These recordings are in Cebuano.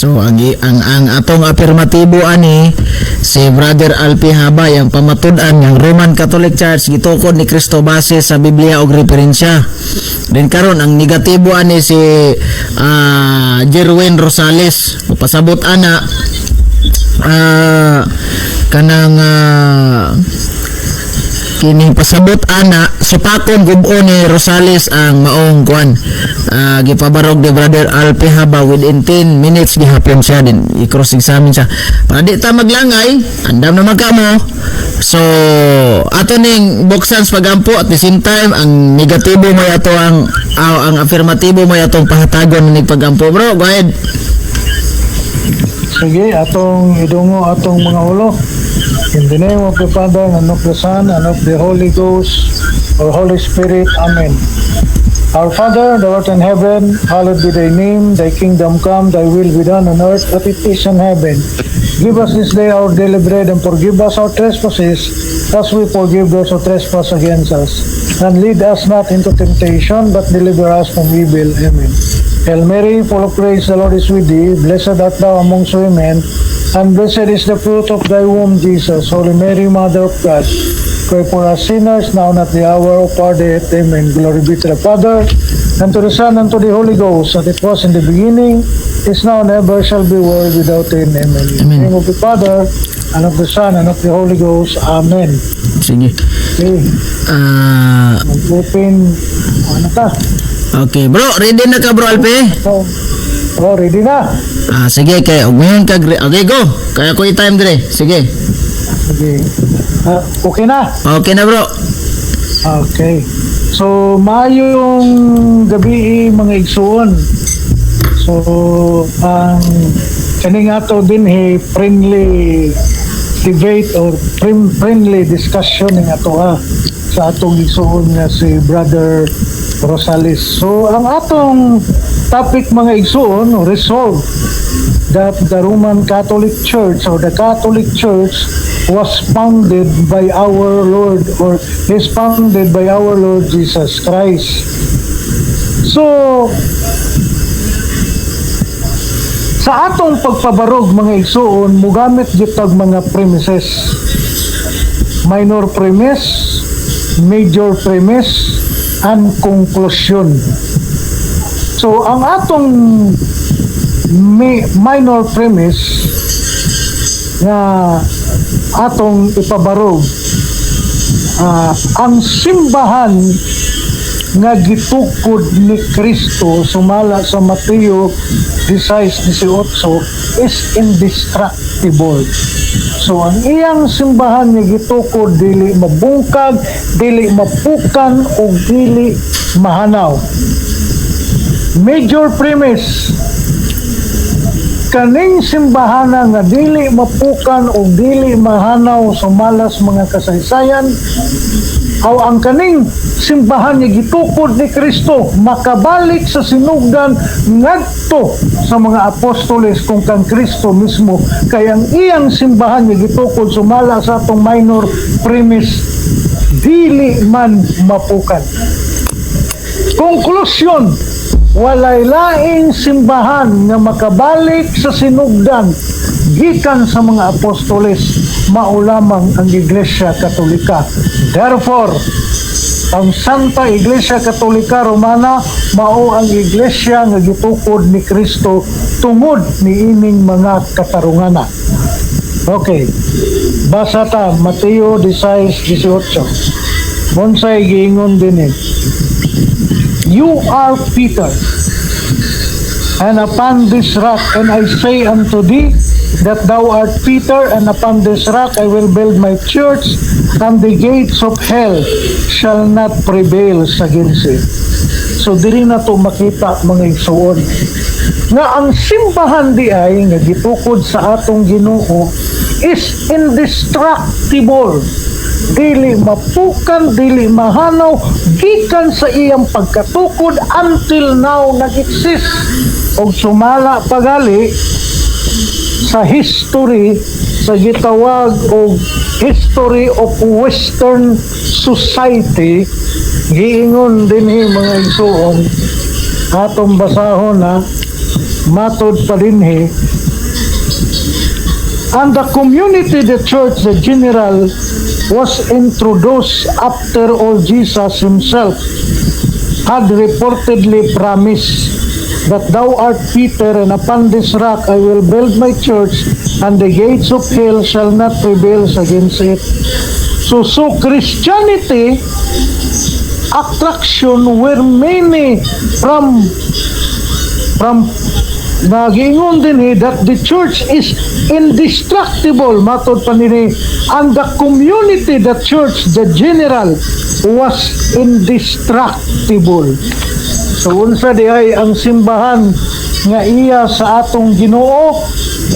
So ang atong apirmatibo ani si Brother Alpi Habay, ang pamatud-an ng Roman Catholic Church gitukod ni Kristo base sa Biblia og referensya. Then karon ang negatibo ani si Jerwin Rosales. Pasabot ana kanang kining pasabot ana supakon gubo ni Rosales ang maong kuan gipabarog ni Brother Alpi Haba within 10 minutes gihapon siya din i-cross examine siya para di ta maglangay. Andam naman kamo. So ato ning buksan sa pagampo. At the same time, ang negatibo may ato ang affirmatibo may atong pahatagon ning pagampo. Bro, go ahead. Sige, atong idungo atong mga ulo. In the name of the Father, and of the Son, and of the Holy Ghost, or Holy Spirit. Amen. Our Father, thou art in heaven, hallowed be thy name, thy kingdom come, thy will be done on earth as it is in heaven. Give us this day our daily bread, and forgive us our trespasses, as we forgive those who trespass against us. And lead us not into temptation, but deliver us from evil. Amen. Hail Mary, full of grace, the Lord is with thee. Blessed art thou amongst women, and blessed is the fruit of thy womb, Jesus. Holy Mary, Mother of God, pray for us sinners, now and at the hour of our death. Amen. Glory be to the Father, and to the Son, and to the Holy Ghost, as it was in the beginning, is now, and ever shall be, world without end. Amen. In the Amen. name of the Father, and of the Son, and of the Holy Ghost. Amen. Sige. Okay, mag-open, ano ta? Okay bro, ready na ka, Bro Alpe? So, oh, ready na. Ah, sige, kay og ngayon ka, okay, go. Kaya ko i-time dire. Sige. Sige. Ah, okay na. Okay na, bro. Okay. So, maayong gabi, mga igsuon. So, ang kaning ato dinhi friendly debate or friendly discussion ning ato ha sa atong igsuon nga si Brother Rosales. So, ang atong topic, mga igsuon, resolve that the Roman Catholic Church or the Catholic Church was founded by our Lord or is founded by our Lord Jesus Christ. So, sa atong pagpabarog, mga igsuon, mugamit gyud tag mga premises. Minor premise, major premise, and conclusion. So, ang atong minor premise nga atong ipabarog, ang simbahan nga gitukod ni Kristo sumala sa Mateo 16:18 is indestructible. So ang iyang simbahan nga gitukod dili mabungkag, dili mapukan ug dili mahanaw. Major premise, kaning simbahana nga dili mapukan o dili mahanaw sumalas mga kasaysayan aw ang kaning simbahan nga gitukod ni Kristo makabalik sa sinugdan ngadto sa mga apostoles kung kang Kristo mismo, kay ang iyang simbahan nga gitukod sumala sa atong minor premise dili man mapukan. Konklusyon, walay laing simbahan nga makabalik sa sinugdan gikan sa mga apostoles, mao lamang ang Iglesia Katolika. Therefore, ang Santa Iglesia Katolika Romana mao ang iglesia nga gitukod ni Kristo tungod niining mga katarungana. Okay. Basa ta Mateo 16:18. Unsay giingon dinhi? "You are Peter, and upon this rock, and I say unto thee, that thou art Peter, and upon this rock I will build my church, and the gates of hell shall not prevail against it." So diri na to makita, mga igsuon, nga ang simbahan di ay nga gitukod sa atong Ginoo is indestructible, dili mapukan, dili mahanaw, gikan sa iyang pagkatukod until now nag-exist. Og sumala pagali sa history sa gitawag og history of Western society, giingon dinhi, mga igsuon, atong basahon na matod pa dinhi. And the community, the church, the general, was introduced after all Jesus himself had reportedly promised that thou art Peter, and upon this rock I will build my church, and the gates of hell shall not prevail against it. So Christianity attraction were many from nagiingon din that the church is indestructible, matod pa nini, and the community, the church, the general, was indestructible. So unsa di ay ang simbahan nga iya sa atong Ginoo?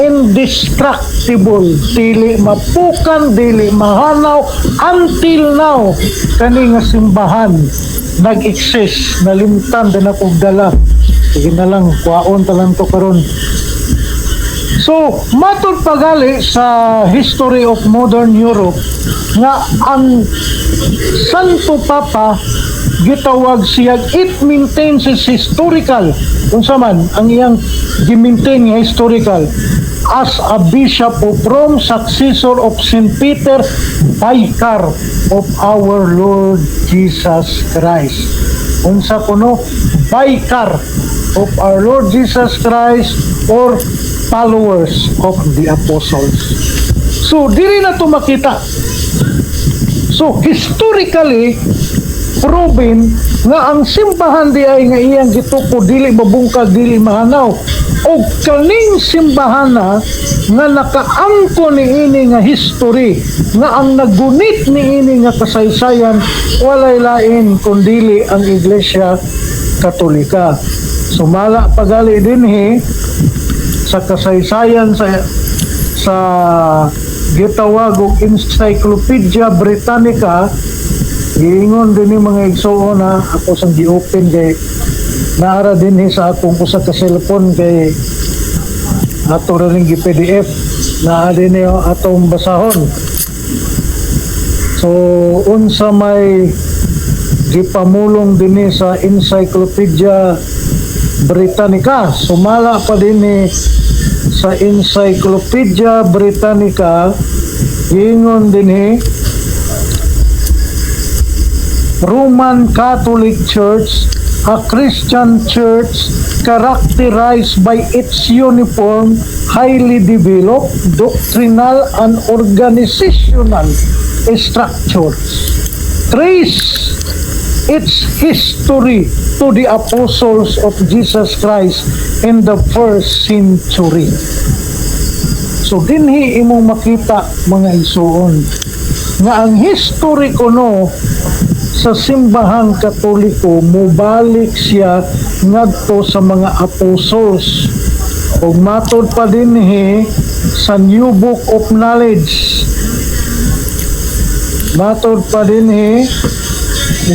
Indestructible, dili mapukan, dili mahanaw. Until now kani nga simbahan nag-exist. Nalimtan din ako dala. Sige na lang, kuhaon ta lang to karon. So, matod pagali sa History of Modern Europe nga ang Santo Papa gitawag siya, it maintains its historical, unsa man ang iyang gi-maintain nga historical, as a bishop of Rome, successor of St. Peter, vicar of our Lord Jesus Christ. Unsa kuno vicar of our Lord Jesus Christ or followers of the apostles? So diri na to makita. So historically proven nga ang simbahan di ay nga iyang gitukod dili mabungkag, dili mahanaw, og kaning simbahana nga nakaangko niini nga history, nga ang nagunit niini nga kasaysayan, walay lain kundili ang Iglesia Katolika. Sumala pagali dinhi sa kasaysayan sa gitawag og Encyclopedia Britannica, giingon din ni, mga igsuon, na ako sang gi-open kay naara dinhi sa akong usa ka cellphone, kay ato ra ning gi-PDF, naa dinhi atong basahon. So unsa may gipamulong dinhi sa Encyclopedia Britannica? Sumala pa dinhi sa Encyclopedia Britannica, giingon dinhi, Roman Catholic Church, a Christian church characterized by its uniform, highly developed doctrinal and organizational structures, trace its history to the apostles of Jesus Christ in the first century. So dinhi imong makita, mga igsuon, nga ang history kuno sa Simbahang Katoliko mubalik siya ngadto sa mga apostles. Ug matod pa dinhi sa New Book of Knowledge, matod pa dinhi,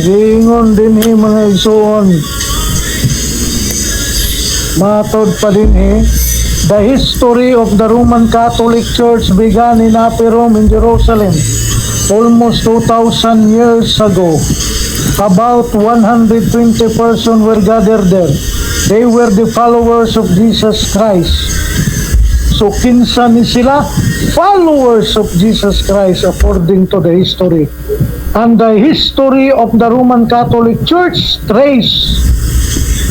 giingon dinhi, mga igsuon, matod pa dinhi, the history of the Roman Catholic Church began in Upper Rome in Jerusalem almost 2,000 years ago. About 120 persons were gathered there. They were the followers of Jesus Christ. So kinsa ni sila? Followers of Jesus Christ according to the history. And the history of the Roman Catholic Church trace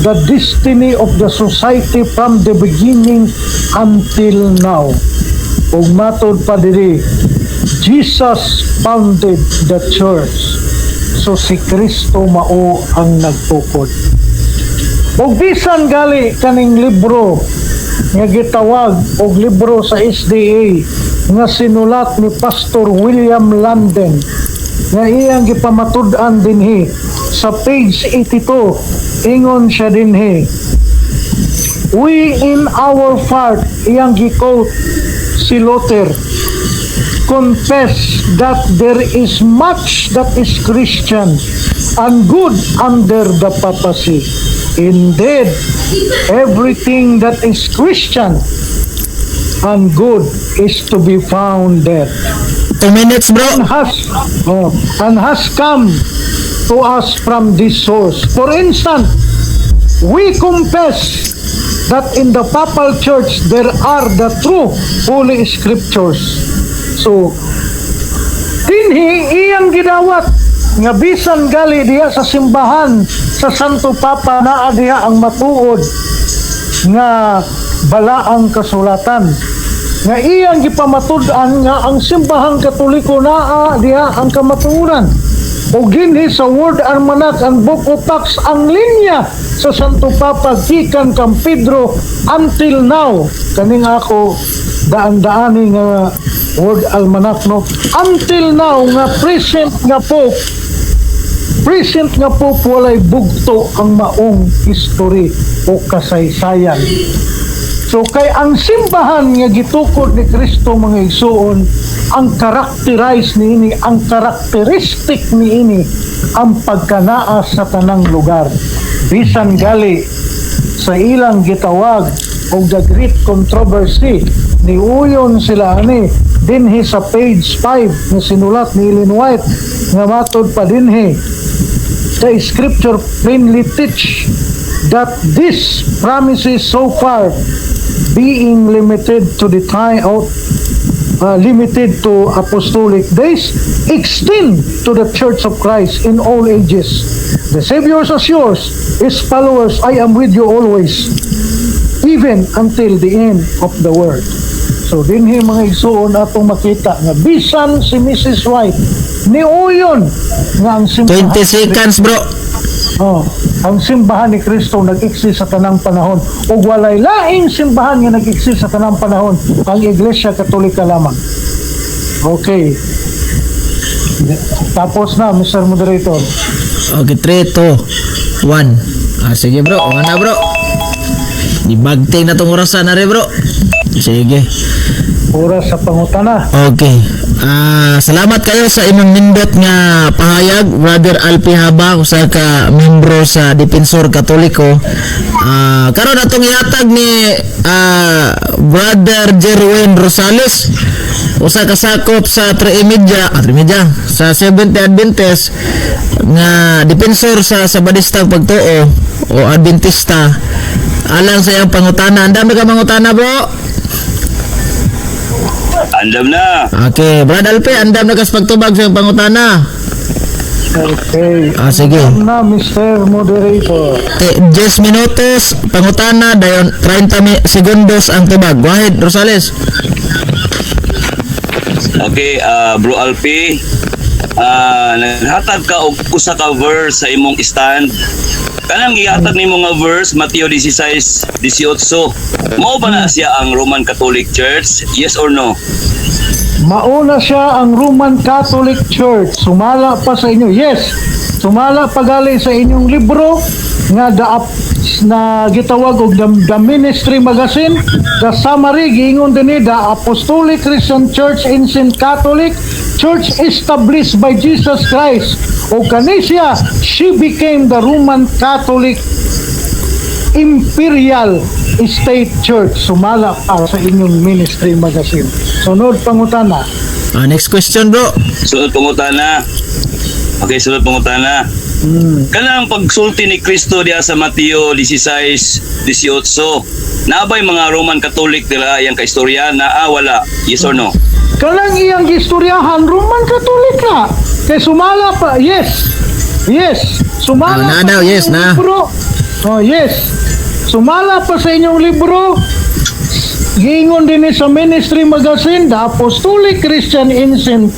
the destiny of the society from the beginning until now. Ug matod pa diri, Jesus founded the church. So si Kristo mao ang nagtukod. Ug bisan gali kaning libro nga gitawag og libro sa SDA nga sinulat ni Pastor William Landen, nga iyang gipamatud-an dinhi sa page 82, ingon siya dinhi, we in our part, iyang gi-quote si Luther, confess that there is much that is Christian and good under the papacy. Indeed, everything that is Christian and good is to be found there. 2 minutes, bro. And has come to us from this source. For instance, we confess that in the Papal Church there are the true Holy Scriptures." So, dinhi iyang gidawat nga bisan gali diha sa simbahan sa Santo Papa, naa diha ang matuod nga balaang kasulatan, nga iyang gipamatud-an nga ang Simbahang Katoliko naa diha ang kamatuoran. O dinhi sa World Almanac and Book of Acts, ang linya sa Santo Papa gikan kang Pedro until now, kaning ako daan-daani nga World Almanac, no, until now nga present nga pope, walay bugto ang maong history o kasaysayan. So kay ang simbahan nga gitukod ni Kristo, mga igsuon, ang characterize niini, ang characteristic niini, ang pagkanaa sa tanang lugar. Bisan gali sa ilang gitawag og the Great Controversy, niuyon sila ani dinhi sa page 5 nga sinulat ni Ellen White, nga matod pa dinhi, "The scripture plainly teach that this promises, so far being limited to the time of limited to apostolic days, extend to the Church of Christ in all ages. The Savior assures his followers, 'I am with you always, even until the end of the world.'" So dinhi, mga igsuon, atong makita nga bisan si Mrs. White niuyon nga ang simbahan 20 seconds, bro. Oh, ang simbahan ni Kristo nag-exist sa tanang panahon ug walay laing simbahan nga nag-exist sa tanang panahon, ang Iglesia Katolika lamang. Okay. Tapos na, Mr. Moderator. Okay, 3, 2, 1. Ah, sige, bro, okay na, bro. Ibagting na tong orasan na rin, bro. Sige. Oras sa pangutana. Okay. Ah, salamat kayo sa imong nindot nga pahayag, Brother Alpi Haba, usa ka membro sa Defensor Katoliko. Ah, karon atong ihatag ni Brother Jerwin Rosales, usa ka sakop sa Trimedia, Trimedia sa Seventh Day Adventist nga defensor sa Sabadistang pagtuo o Adventista, alang sa iyang pangutana. Andam na ka mangutana, bro? Andam na. Okay, Brad Alpe, andam na kas pagtubag sa iyang pangutana. Okay. Ah, sige. Na, Mr. Moderator. Te, 10 minutos pangutana, dayon 30 segundos ang tubag. Go ahead, Rosales. Okay, Bro Alpi, naghatag ka og usa ka verse sa imong stand. Kanang gihatag nimo nga verse, Mateo 16:18. Mao ba na siya ang Roman Catholic Church? Yes or no? Mauna siya ang Roman Catholic Church. Sumala pa sa inyo. Yes. Sumala pa gali sa inyong libro nga the na gitawag og the Ministry Magazine, the summary, giingon dinhi, "The Apostolic Christian Church, Ancient Catholic Church established by Jesus Christ." O kani siya, she became the Roman Catholic Imperial State Church. Sumala pa sa inyong Ministry Magazine. Sunod pangutana. Ah, next question, bro. Sunod pangutana. Okay, sunod pangutana. Kanang pagsulti ni Kristo diha sa Mateo 16:18. Naa bay mga Roman Catholic dira iyang kaistorya? Naa, wala? Yes or no? Kanang iyang gistoryahan, Roman Catholic na. Kay sumala pa, yes. Yes. Sumala Ah, na pa daw, sa yes, inyong na. libro. Oh, yes. Sumala pa sa inyong libro. Giingon din sa Ministry Magazine, "The Apostolic Christian Ancient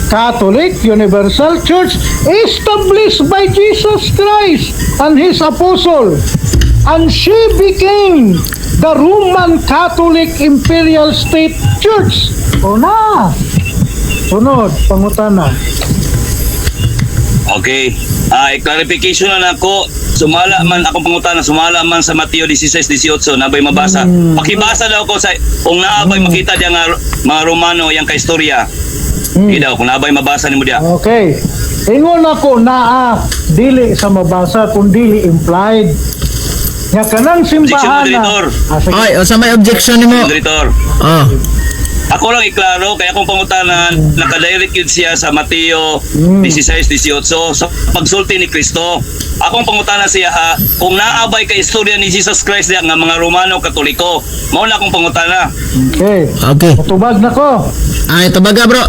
Catholic Universal Church established by Jesus Christ and His Apostle. And she became the Roman Catholic Imperial State Church." O na. Sunod, pangutana. Okay. Ah, clarification na nako. Sumala man akong pangutana, sumala man sa Mateo 16:18, naa bay mabasa? Pakibasa daw ko sa kung naa bay makita diya nga mga Romano yang kaistorya. Hindi daw kung naa bay mabasa nimo diya. Okay. Ingon ako, naa, dili sa mabasa kung dili implied. Nga kanang simbahan na Objection, moderator. Ah, sige. Ay, o sa may objection nimo? Moderator. Oh. Ako lang iklaro, kaya akong pangutana, nakadirect yun siya sa Mateo 16:18 sa pagsulti ni Kristo. Akong pangutana siya ha, kung naabay kay istorya ni Jesus Christ diya nga mga Romano Katoliko. Mao na akong pangutana. Okay. Okay. Mutubag na ko. Ay, tubaga, bro.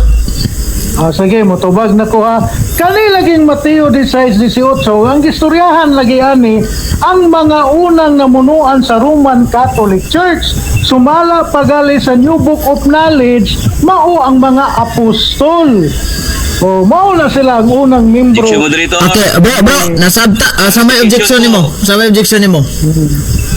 Ah, sige, mutubag na ko ha. Kani laging Mateo 16:18, ang gistoryahan lagi ani ang mga unang namunuan sa Roman Catholic Church. Sumala pagali sa New Book of Knowledge, mao ang mga apostol. O, mao na sila ang unang membro. Objection, moderator. Okay, bro, bro, nasabta sa may objection nimo. Sa may objection nimo.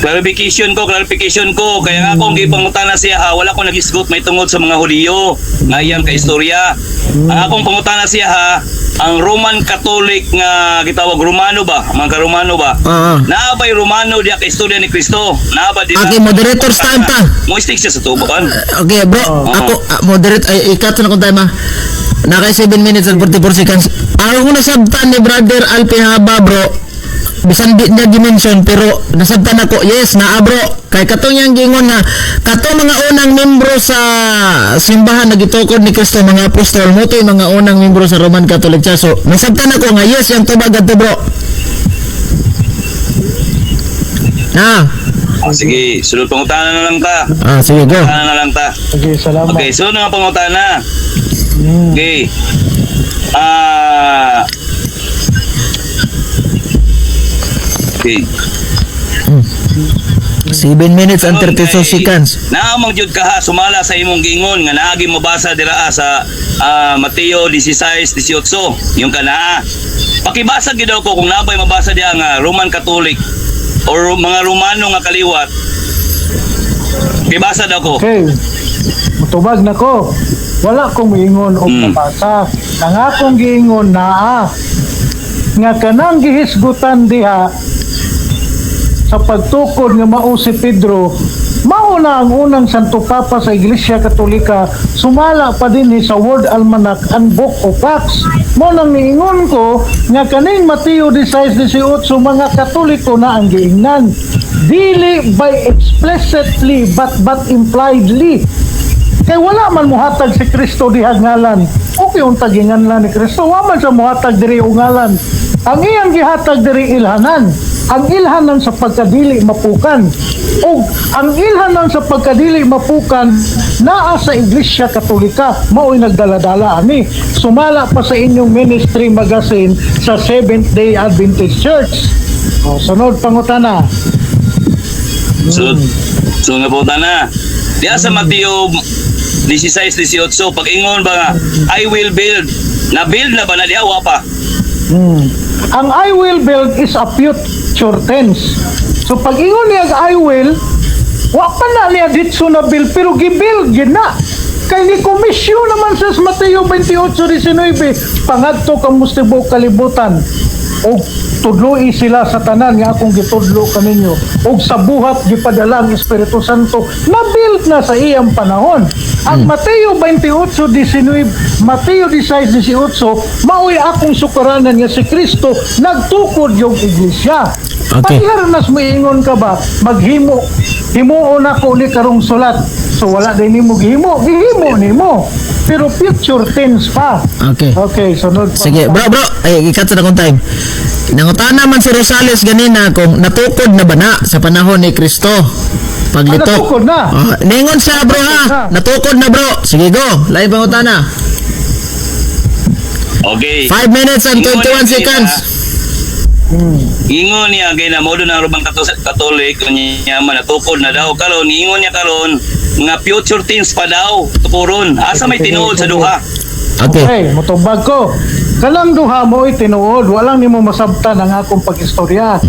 Clarification ko, clarification ko. Kaya nga akong gipangutana siya ha, wala ko nagisgot may tungod sa mga Hudiyo nga iyang kaistorya. Ang akong pangutana siya ha, ang Roman Catholic nga gitawag Romano ba? Mga ka-Romano ba? Oo. Naa ba'y Romano diya kay istorya ni Kristo? Naa ba diya? Okay, moderator's time ta. Mo stick siya sa tubakan. Okay, bro, ako moderate ay ikat na kung time ha. Naka 7 minutes and 44 seconds. Ang akong nasabtan ni Brother Alpi Haba, bro, bisan di niya dimension pero nasabtan ako, yes, naa, bro. Kay katong yang gingon nga katong mga unang membro sa simbahan na gitukod ni Kristo, mga apostol mo to'y mga unang membro sa Roman Catholic Church. So nasabtan ako nga yes, yang tubag adto, bro. Na. Ah, sige, sunod pangutana na lang ta. Ah, sige, go. Pangutana na lang ta. Sige, salamat. Okay, sunod nga pangutana. Okay. Ah. Okay. 7 minutes and 32 seconds. Naamang jud ka ha, sumala sa imong giingon nga naagi mabasa dira sa Mateo 16:18 yung kanaa. Pakibasa gid ko kung nabay mabasa diya nga Roman Catholic or mga Romano nga kaliwat. Pakibasa daw ko. Okay. Mutubag na ko. Wala ko moingon og nabasa. Ang akong giingon naa nga kanang gihisgutan diha sa pagtukod nga mao si Pedro, mao na ang unang Santo Papa sa Iglesia Katolika, sumala pa din ni sa World Almanac and Book of Acts. Mo nang niingon ko nga kaning Mateo 16:18, mga Katoliko na ang giingnan. Dili by explicitly but impliedly. Kay wala man muhatag si Kristo diha ngalan. Okay unta ginganlan ni Kristo, wa man siya muhatag diri og ngalan. Ang iyang gihatag diri ilhanan. Ang ilhanan sa pagkadili mapukan. Ug ang ilhanan sa pagkadili mapukan naa sa Iglesia Katolika, mao'y nagdaladala ani. Sumala pa sa inyong ministry magazine sa Seventh Day Adventist Church. O, sunod pangutana. Sunod sunod nga pangutana. Diya sa Mateo 16:18, pag-ingon ba nga "I will build", na build na ba na diha, wa pa? Ang "I will build" is a future tense. So pag ingon niya "I will", wa pa na niya ditso na build pero gi-build gid na. Kay ni komisyon naman sa Mateo 28:19, "Pangadto kamo sa tibuok kalibutan og tudloi sila sa tanan nga akong gitudlo kaninyo," og sa buhat gipadala ang Espiritu Santo, na build na sa iyang panahon. Ang Mateo 28:19, Mateo 16:18, maoy akong sukaranan nga si Kristo nagtukod yung iglesia. Pagiharanas moingon ka ba, maghimo, himuon ako ni karong sulat. So wala din nimo gihimo, gihimo nimo. Pero future tense pa. Okay. Okay, sunod pa. Sige, bro, bro. Ay, ikat sa akong time. Nangutana man si Rosales ganina kung natukod na ba na sa panahon ni Kristo. Paglitok. Ah, natukod na. Oh, ningon siya, bro, ha. Natukod na, bro. Sige, go. Lain pangutana. Okay. 5 minutes and Ingon 21 niya seconds. Ingon niya kay na mo ang Roman Catholic niya man natukod na daw karon. Ingon niya karon nga future tense pa daw tukuron. Asa may tinuod sa duha? Okay. Okay, mutubag ko. Kanang duha mo tinuod, walang nimo masabtan ang akong pag-istorya.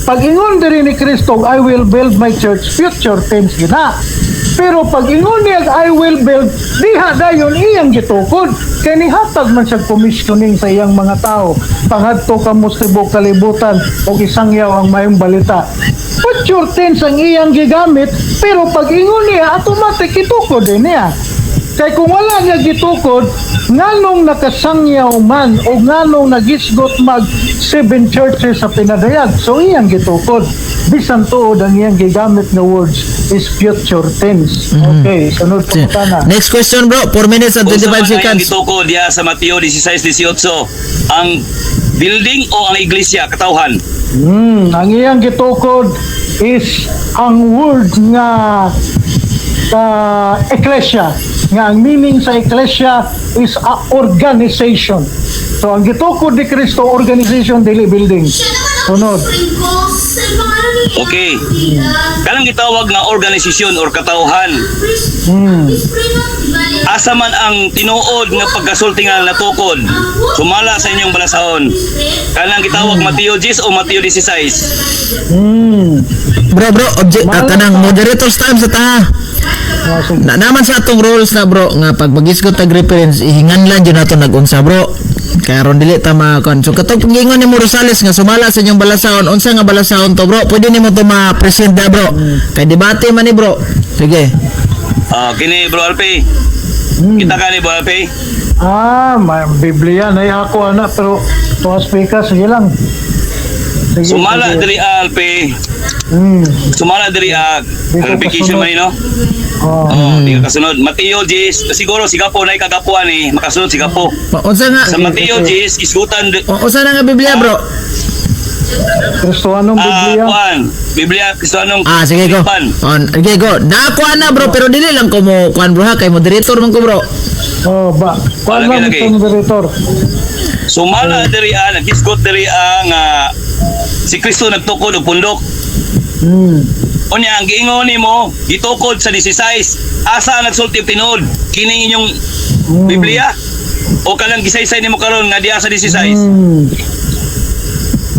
Pag ingon diri ni Kristo, "I will build my church," future tense gina. Pero pag ingon niya "I will build," diha dayon iyang gitukod. Kay nihatag man siya commissioning sa iyang mga tao. "Pangadto kamo sa tibuok kalibutan og isangyaw ang maayong balita." Future tense ang iyang gigamit, pero pag ingon niya, automatic itukod din niya. Kay kung wala niya gitukod, nganong nakasangyaw man o nganong nagisgot mag seven churches sa pinadayag? So iyang gitukod. Bisan tuod ang iyang gigamit nga words is future tense. Okay, sunod pangutana. Next question, bro. 4 minutes and Unsa 25 man ang seconds. gitukod diha sa Mateo 16:18? Ang building o ang iglesia, katawhan? Ang iyang gitukod is ang word nga ecclesia, nga ang meaning sa ecclesia is a organization. So ang gitukod ni Kristo, organization, dili building. Sunod. Okay. Kanang gitawag nga organisasyon or katawhan, asa man ang tinuod nga pagkasulti nga natukod sumala sa inyong balasahon? Kanang gitawag Mateo 10 o Mateo 16? Bro, bro, object kanang moderator's time sa taha. Ah, sige. Na naman sa atong rules na, bro, nga pag magisgot tag reference, ihinganlan jud nato nag-unsa, bro. Kaya ron dili ta makon. So katong giingon ni mo Rosales nga sumala sa inyong balasahon, unsa nga balasahon to, bro? Pwede nimo to ma-present da, bro. Kay debate man ni, bro. Sige. Ah, kini, Bro Alpe. Kita ka ni Bro Alpe. Ah, may Biblia na ako ana, pero tuwa speaker, sige lang. Sige, Sumala sige. diri, Alpe. Sumala diri, Di ko clarification kasunod. man ni, no? Oh. Oh, di ka kasunod. Mateo 10, siguro si Gapo na kagapuan eh, makasunod si Gapo. Unsa nga Sa Mateo 10, isgutan unsa na nga Biblia, bro? Kristohanong Biblia. Kuan, Biblia Kristohanong. Ah, sige, go. Pan. On, sige, go. Nakuha na, bro, pero dili lang ko mo kuan, bro, ha, kay moderator man ko, bro. Oh, ba. Kuan Lagi, lang lagi. ito, moderator. Sumala diri, naghisgot diri nga si Kristo nagtukod og pundok. Unya ang giingon nimo, gitukod sa 16. Asa ang nagsulti og tinuod? Kining inyong Biblia o kanang gisaysay nimo karon nga diha sa 16?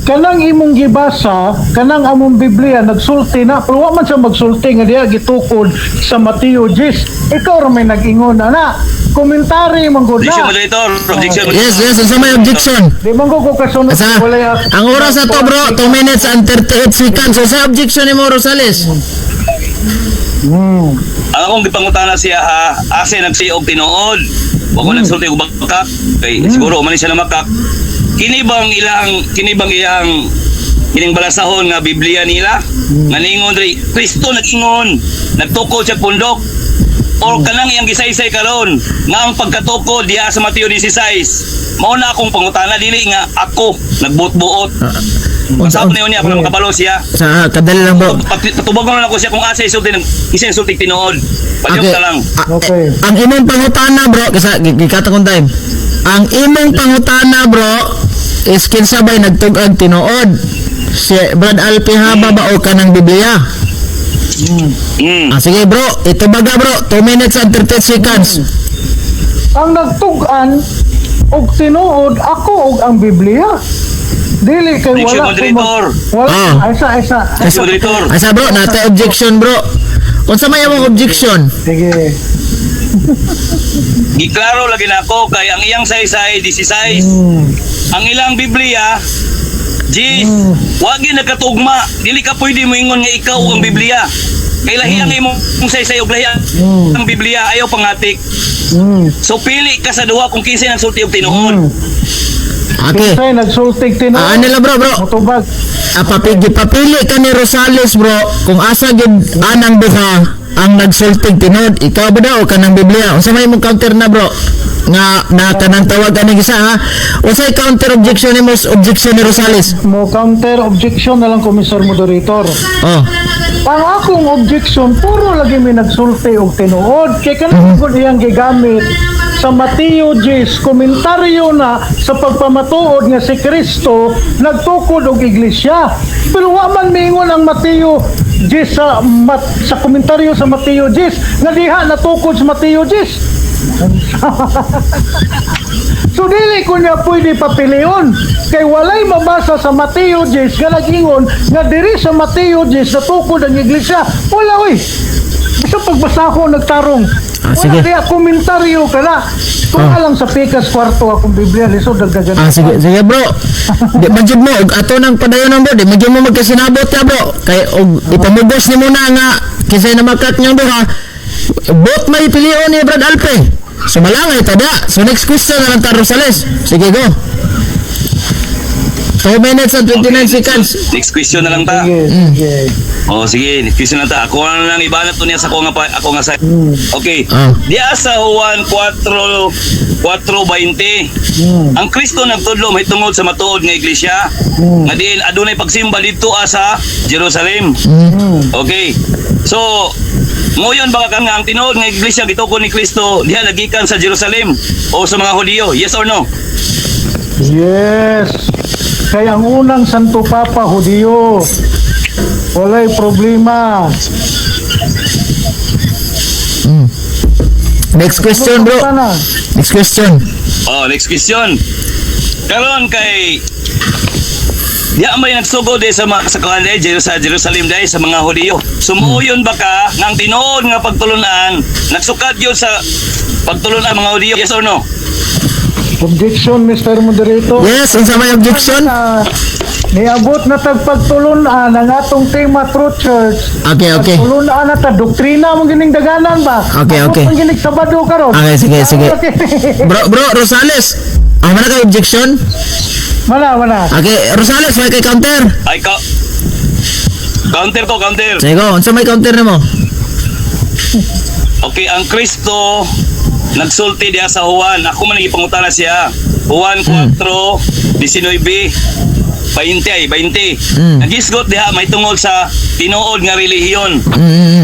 Kanang imong gibasa, kanang among Biblia nagsulti na, pero wa man siya magsulti nga diha gitukod sa Mateo 10. Ikaw ra may nag-ingon ana. Komentary man gud Objection, na. moderator. Objection. Yes, unsa may objection? Di man ko ko kasunod Asa, walay ang oras na to, bro, 2 minutes and 38 seconds. So sa objection ni mo, Rosales? Ang akong gipangutana siya ha, asa nagsiog tinuod? Wa ko nagsulti og bakak kay siguro man siya na makak. Kini bang ilang kining balasahon nga Biblia nila? Nga niingon diri Kristo nag-ingon, nagtukod sa pundok, or kanang iyang gisaysay karon nga ang pagkatukod diha sa Mateo 16? Mao na akong pangutana, dili nga ako nagbuot-buot. Unsa Sa niyo niya para makabalo siya. Sa kadali lang, bro. Patubag na lang ako siya kung asa isulti ng isa isulti tinuod. Palihog na lang. Ah, Okay. eh, ang imong pangutana, bro, kasi gikata kong time. Ang imong pangutana, bro, is kinsa bay nagtug-ag tinuod? Si Brad Alpi Haba ba o kanang Biblia? Mm. Ah, sige, bro, ito baga, bro, 2 minutes and 30 seconds. Ang nagtug-an og tinuod, ako og ang Biblia. Dili kay Objection, wala ko moderator. wala Ah. ay sa Asa, Moderator. asa, bro, nata objection, bro. Unsa may imong objection? Sige. Giklaro lagi nako kay ang iyang saysay 16. Ang ilang Biblia Jis, wag gyud nagkatugma. Dili ka pwede moingon nga ikaw ang Biblia. Kay lahi ang imong saysay ug lahi ang Biblia, ayaw pangatik. So pili ka sa duha kung kinsay nagsulti og tinuod. Okay. Kinsay nagsultig tinuod? Ah, ano lang, bro, bro? Motubag. Ah, papili ka ni Rosales, bro, kung asa gid anang duha ang nagsultig tinuod, ikaw ba daw o kanang Biblia? Unsa may imong counter na, bro? Nga na kanang tawag ani isa, ha? Unsay counter objection nimo sa objection ni Rosales? Mo counter objection na lang ko, Mr. Moderator. Oh. Ang akong objection, puro lagi may nagsulti og tinuod kay kanang gud iyang gigamit sa Mateo 10, komentaryo na sa pagpamatuod nga si Kristo nagtukod og iglesia. Pero wa man miingon ang Mateo 10 sa komentaryo sa Mateo 10 nga diha natukod sa Mateo 10. So dili ko niya pwede papilion kay walay mabasa sa Mateo 10 nga nag-ingon nga diri sa Mateo 10 natukod ang iglesia. Wala oy. Basta pagbasa ko nagtarong. Ah, Wala sige. kaya komentaryo ka na. Tunga lang sa pikas kwarto akong Biblia lisod dagdagan. Ah, sige, sige, bro. Di man jud mo og ato nang padayon bro, di man jud mo magkasinabot ya, bro. Kay og ipamugos nimo na nga kinsay na makat niyong duha. Bot may pilion ni Brad Alpe. So malangay tada. So next question na lang ta, Rosales. Sige, go. 2 minutes and 29 seconds. Next question na lang ta. Sige, sige. Oh, sige, next question na ta. Ako na lang ibanat to niya sa ako nga ako nga sa. Okay. Diya sa Juan 4 4:20. Ang Kristo nagtudlo mahitungod sa matuod nga iglesia. Nga diin adunay pagsimba didto sa Jerusalem. Okay. So, ngayon baka kang nga ang tinuod nga iglesia gitukod ni Kristo diha nagikan sa Jerusalem o sa mga Hudiyo? Yes or no? Yes. Kaya ang unang Santo Papa, Hudiyo. Walay problema. Next question, bro. Sana. Next question. Oh, next question. Karon kay diya may nagsugod eh sa mga sa kuan eh, sa Jerusalem dai sa mga Hudiyo. Sumuuyon ba ka nga ang tinuod nga pagtulunan nagsukad yun sa pagtulunan mga Hudiyo? Yes or no? Objection, Mr. Moderator. Yes, unsa may objection? Niabot na tag pagtulunan ang atong tema True Church. Okay. Pagtulunan na ta doktrina mo gining daganan ba? Okay. Abot man ginig Sabado karon. Okay, sige, sige. Bro, bro, Rosales. Ang wala kay objection? Wala, wala. Okay, Rosales, may kay counter. Ay ka Counter ko, counter. Sige, go. Unsa may counter nimo? Okay, ang Kristo nagsulti diha sa Juan. Ako man gipangutana siya. Juan 4, 19, 20 ay 20. Nagisgot diha may tungod sa tinuod nga relihiyon.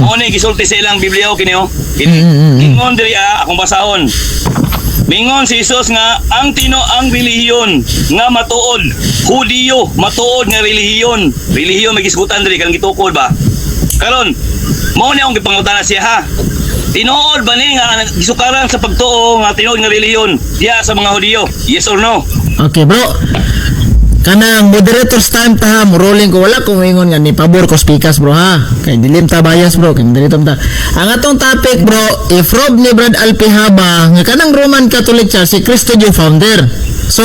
Mao ni gisulti sa ilang Biblia o kini oh. Kini. Ingon diri ah, akong basahon. Mingon si Jesus nga ang tino ang relihiyon nga matuod, Hudiyo, matuod nga relihiyon. Relihiyon may gisgutan diri kanang gitukod ba? Karon, mao ni akong gipangutana siya ha. Tinuod ba ni nga gisukaran sa pagtuo nga tinuod nga relihiyon diha sa mga Hudiyo? Yes or no? Okay, bro. Kanang moderator's time ta ha, mo rolling ko, wala ko moingon nga ni pabor ko speakers, bro, ha. Kay dilim ta bias, bro, kay dilim ta. Ang atong topic, bro, if rob ni Brad Alpihaba nga kanang Roman Catholic Church si Kristo yung founder. So,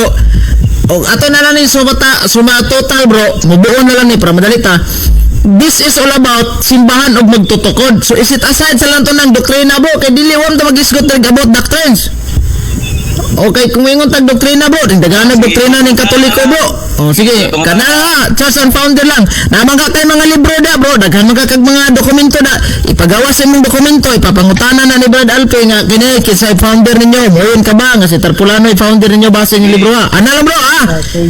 og ato na lang ni sumata suma total, bro, mubuo na lang ni para madali ta. This is all about simbahan og magtutukod. So is it aside sa lang to ng doktrina, bro, kay dili wam ta magisgot about doctrines. Okay, kung ingon tag doktrina, bro, daghan na doktrina ning Katoliko, bro. Oh, sige, kana ha, church and founder lang. Naman ka kay mga libro da, bro, daghan man ka kag mga dokumento da. Ipagawa sa imong dokumento, ipapangutana na ni Brad Alpe nga kini kinsay founder ninyo. Moyon ka ba nga si Tarpulano ay founder ninyo base ng libro ha? Ana lang, bro, ha.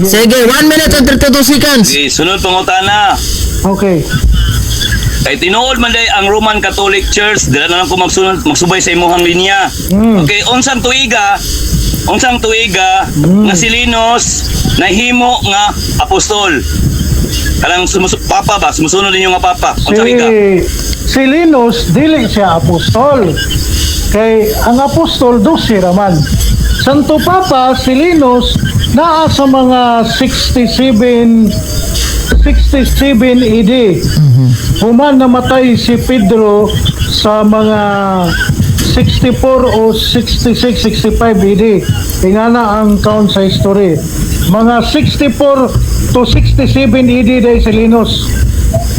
Sige, 1 minute and 32 seconds. Sige, sunod pangutana. Okay. Kay tinuod man day ang Roman Catholic Church, dila na lang ko magsunod magsubay sa imuhang linya. Okay, unsang tuiga nga si Linus nahimo nga apostol? Kanang papa ba, sumusunod ninyo nga papa. Si Unsang tuiga? Si Linus dili siya apostol. Kay ang apostol 12 raman. Santo Papa si Linus naa sa mga 67 67 AD. Human namatay si Pedro sa mga 64 o 66, 65 AD. Ingana ang count sa history. Mga 64 to 67 AD day si Linus.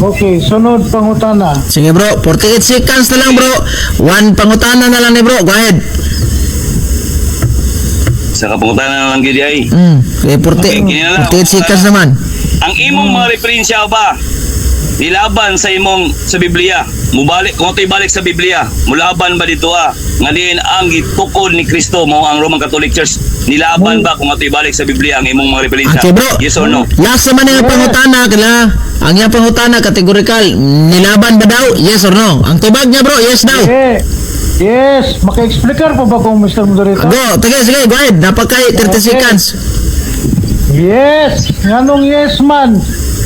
Okay, sunod pangutana. Sige, bro, 48 seconds na lang, bro. One pangutana na lang ni bro. Go ahead. Sa kapangutana na lang gid ay. Okay, 40, Okay, kini na lang. 48 seconds naman. Ang imong mga referensya ba nilaban sa imong sa Biblia? Mubalik kung ito'y balik sa Biblia, mulaban ba dito ah? Nga diin ang gitukod ni Kristo mo ang Roman Catholic Church, nilaban ba kung ito'y balik sa Biblia ang imong mga referensya? Okay, bro. Yes or no? Last naman yung pangutana, kala. Ang iyang pangutana, categorical. Nilaban ba daw? Yes or no? Ang tubag niya, bro, yes daw. Eh, yes, maka-explicar po ba kung Mr. Moderator? Go, sige, sige, go ahead. Napakay 30 seconds. Yes, nganong yes man?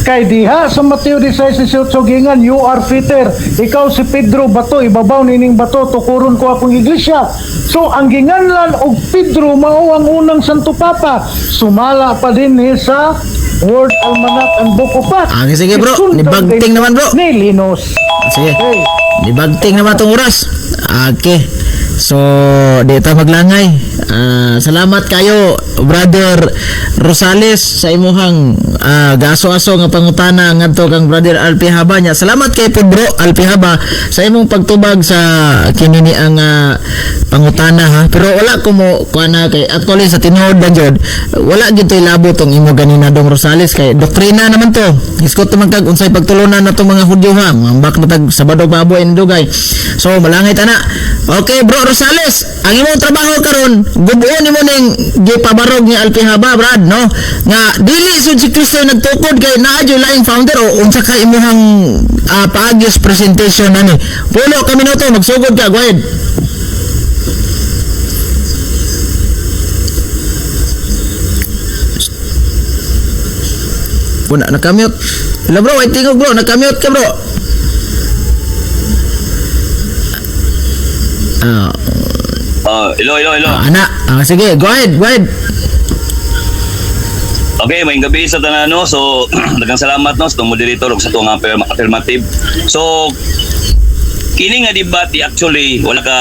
Kay diha sa Mateo 16:18 gingan, "You are Peter." Ikaw si Pedro, bato, ibabaw nining bato tukuron ko akong iglesia. So ang ginganlan og Pedro mao ang unang Santo Papa. Sumala pa din ni sa World Almanac and Book of Facts. Ah, sige, bro. Isundan Nibagting din naman, bro. ni Linus. Sige. Okay. Nibagting naman tong oras. Okay. So, di ta maglangay. Ah, salamat kayo, Brother Rosales, sa imuhang gaso-aso nga pangutana ngadto kang Brother Alpi Haba niya. Salamat kay po, bro Alpi Haba, sa imong pagtubag sa kini ni ang pangutana ha. Pero wala ko mo kuan na kay actually sa tinuod na jud, wala gyud to'y labo tong imo ganina, Dong Rosales, kay doktrina naman to. Iskot man kag unsay pagtulunan na tong mga Hudyo ha. Mambak na tag Sabado baboy ni dugay. So malangit ana. Okay, Bro Rosales, ang imong trabaho karon, gubuon nimo ning gipabarog ni Alpi Haba, brad, no? Nga dili sud si Kristo nagtukod kay naa jud laing founder o unsa ka imuhang paagyos presentation ani. 10 ka minuto, magsugod ka, go ahead. Wala, nakamute. Hello bro, ay tingog bro, nakamute ka, bro. Ah, Oh, hello, hello, hello. Ana, sige, go ahead, go ahead. Okay, may gabi sa tanan, no. So, daghang salamat, no, sa itong moderator ug sa itong affirmative. So, kini nga debate actually wala ka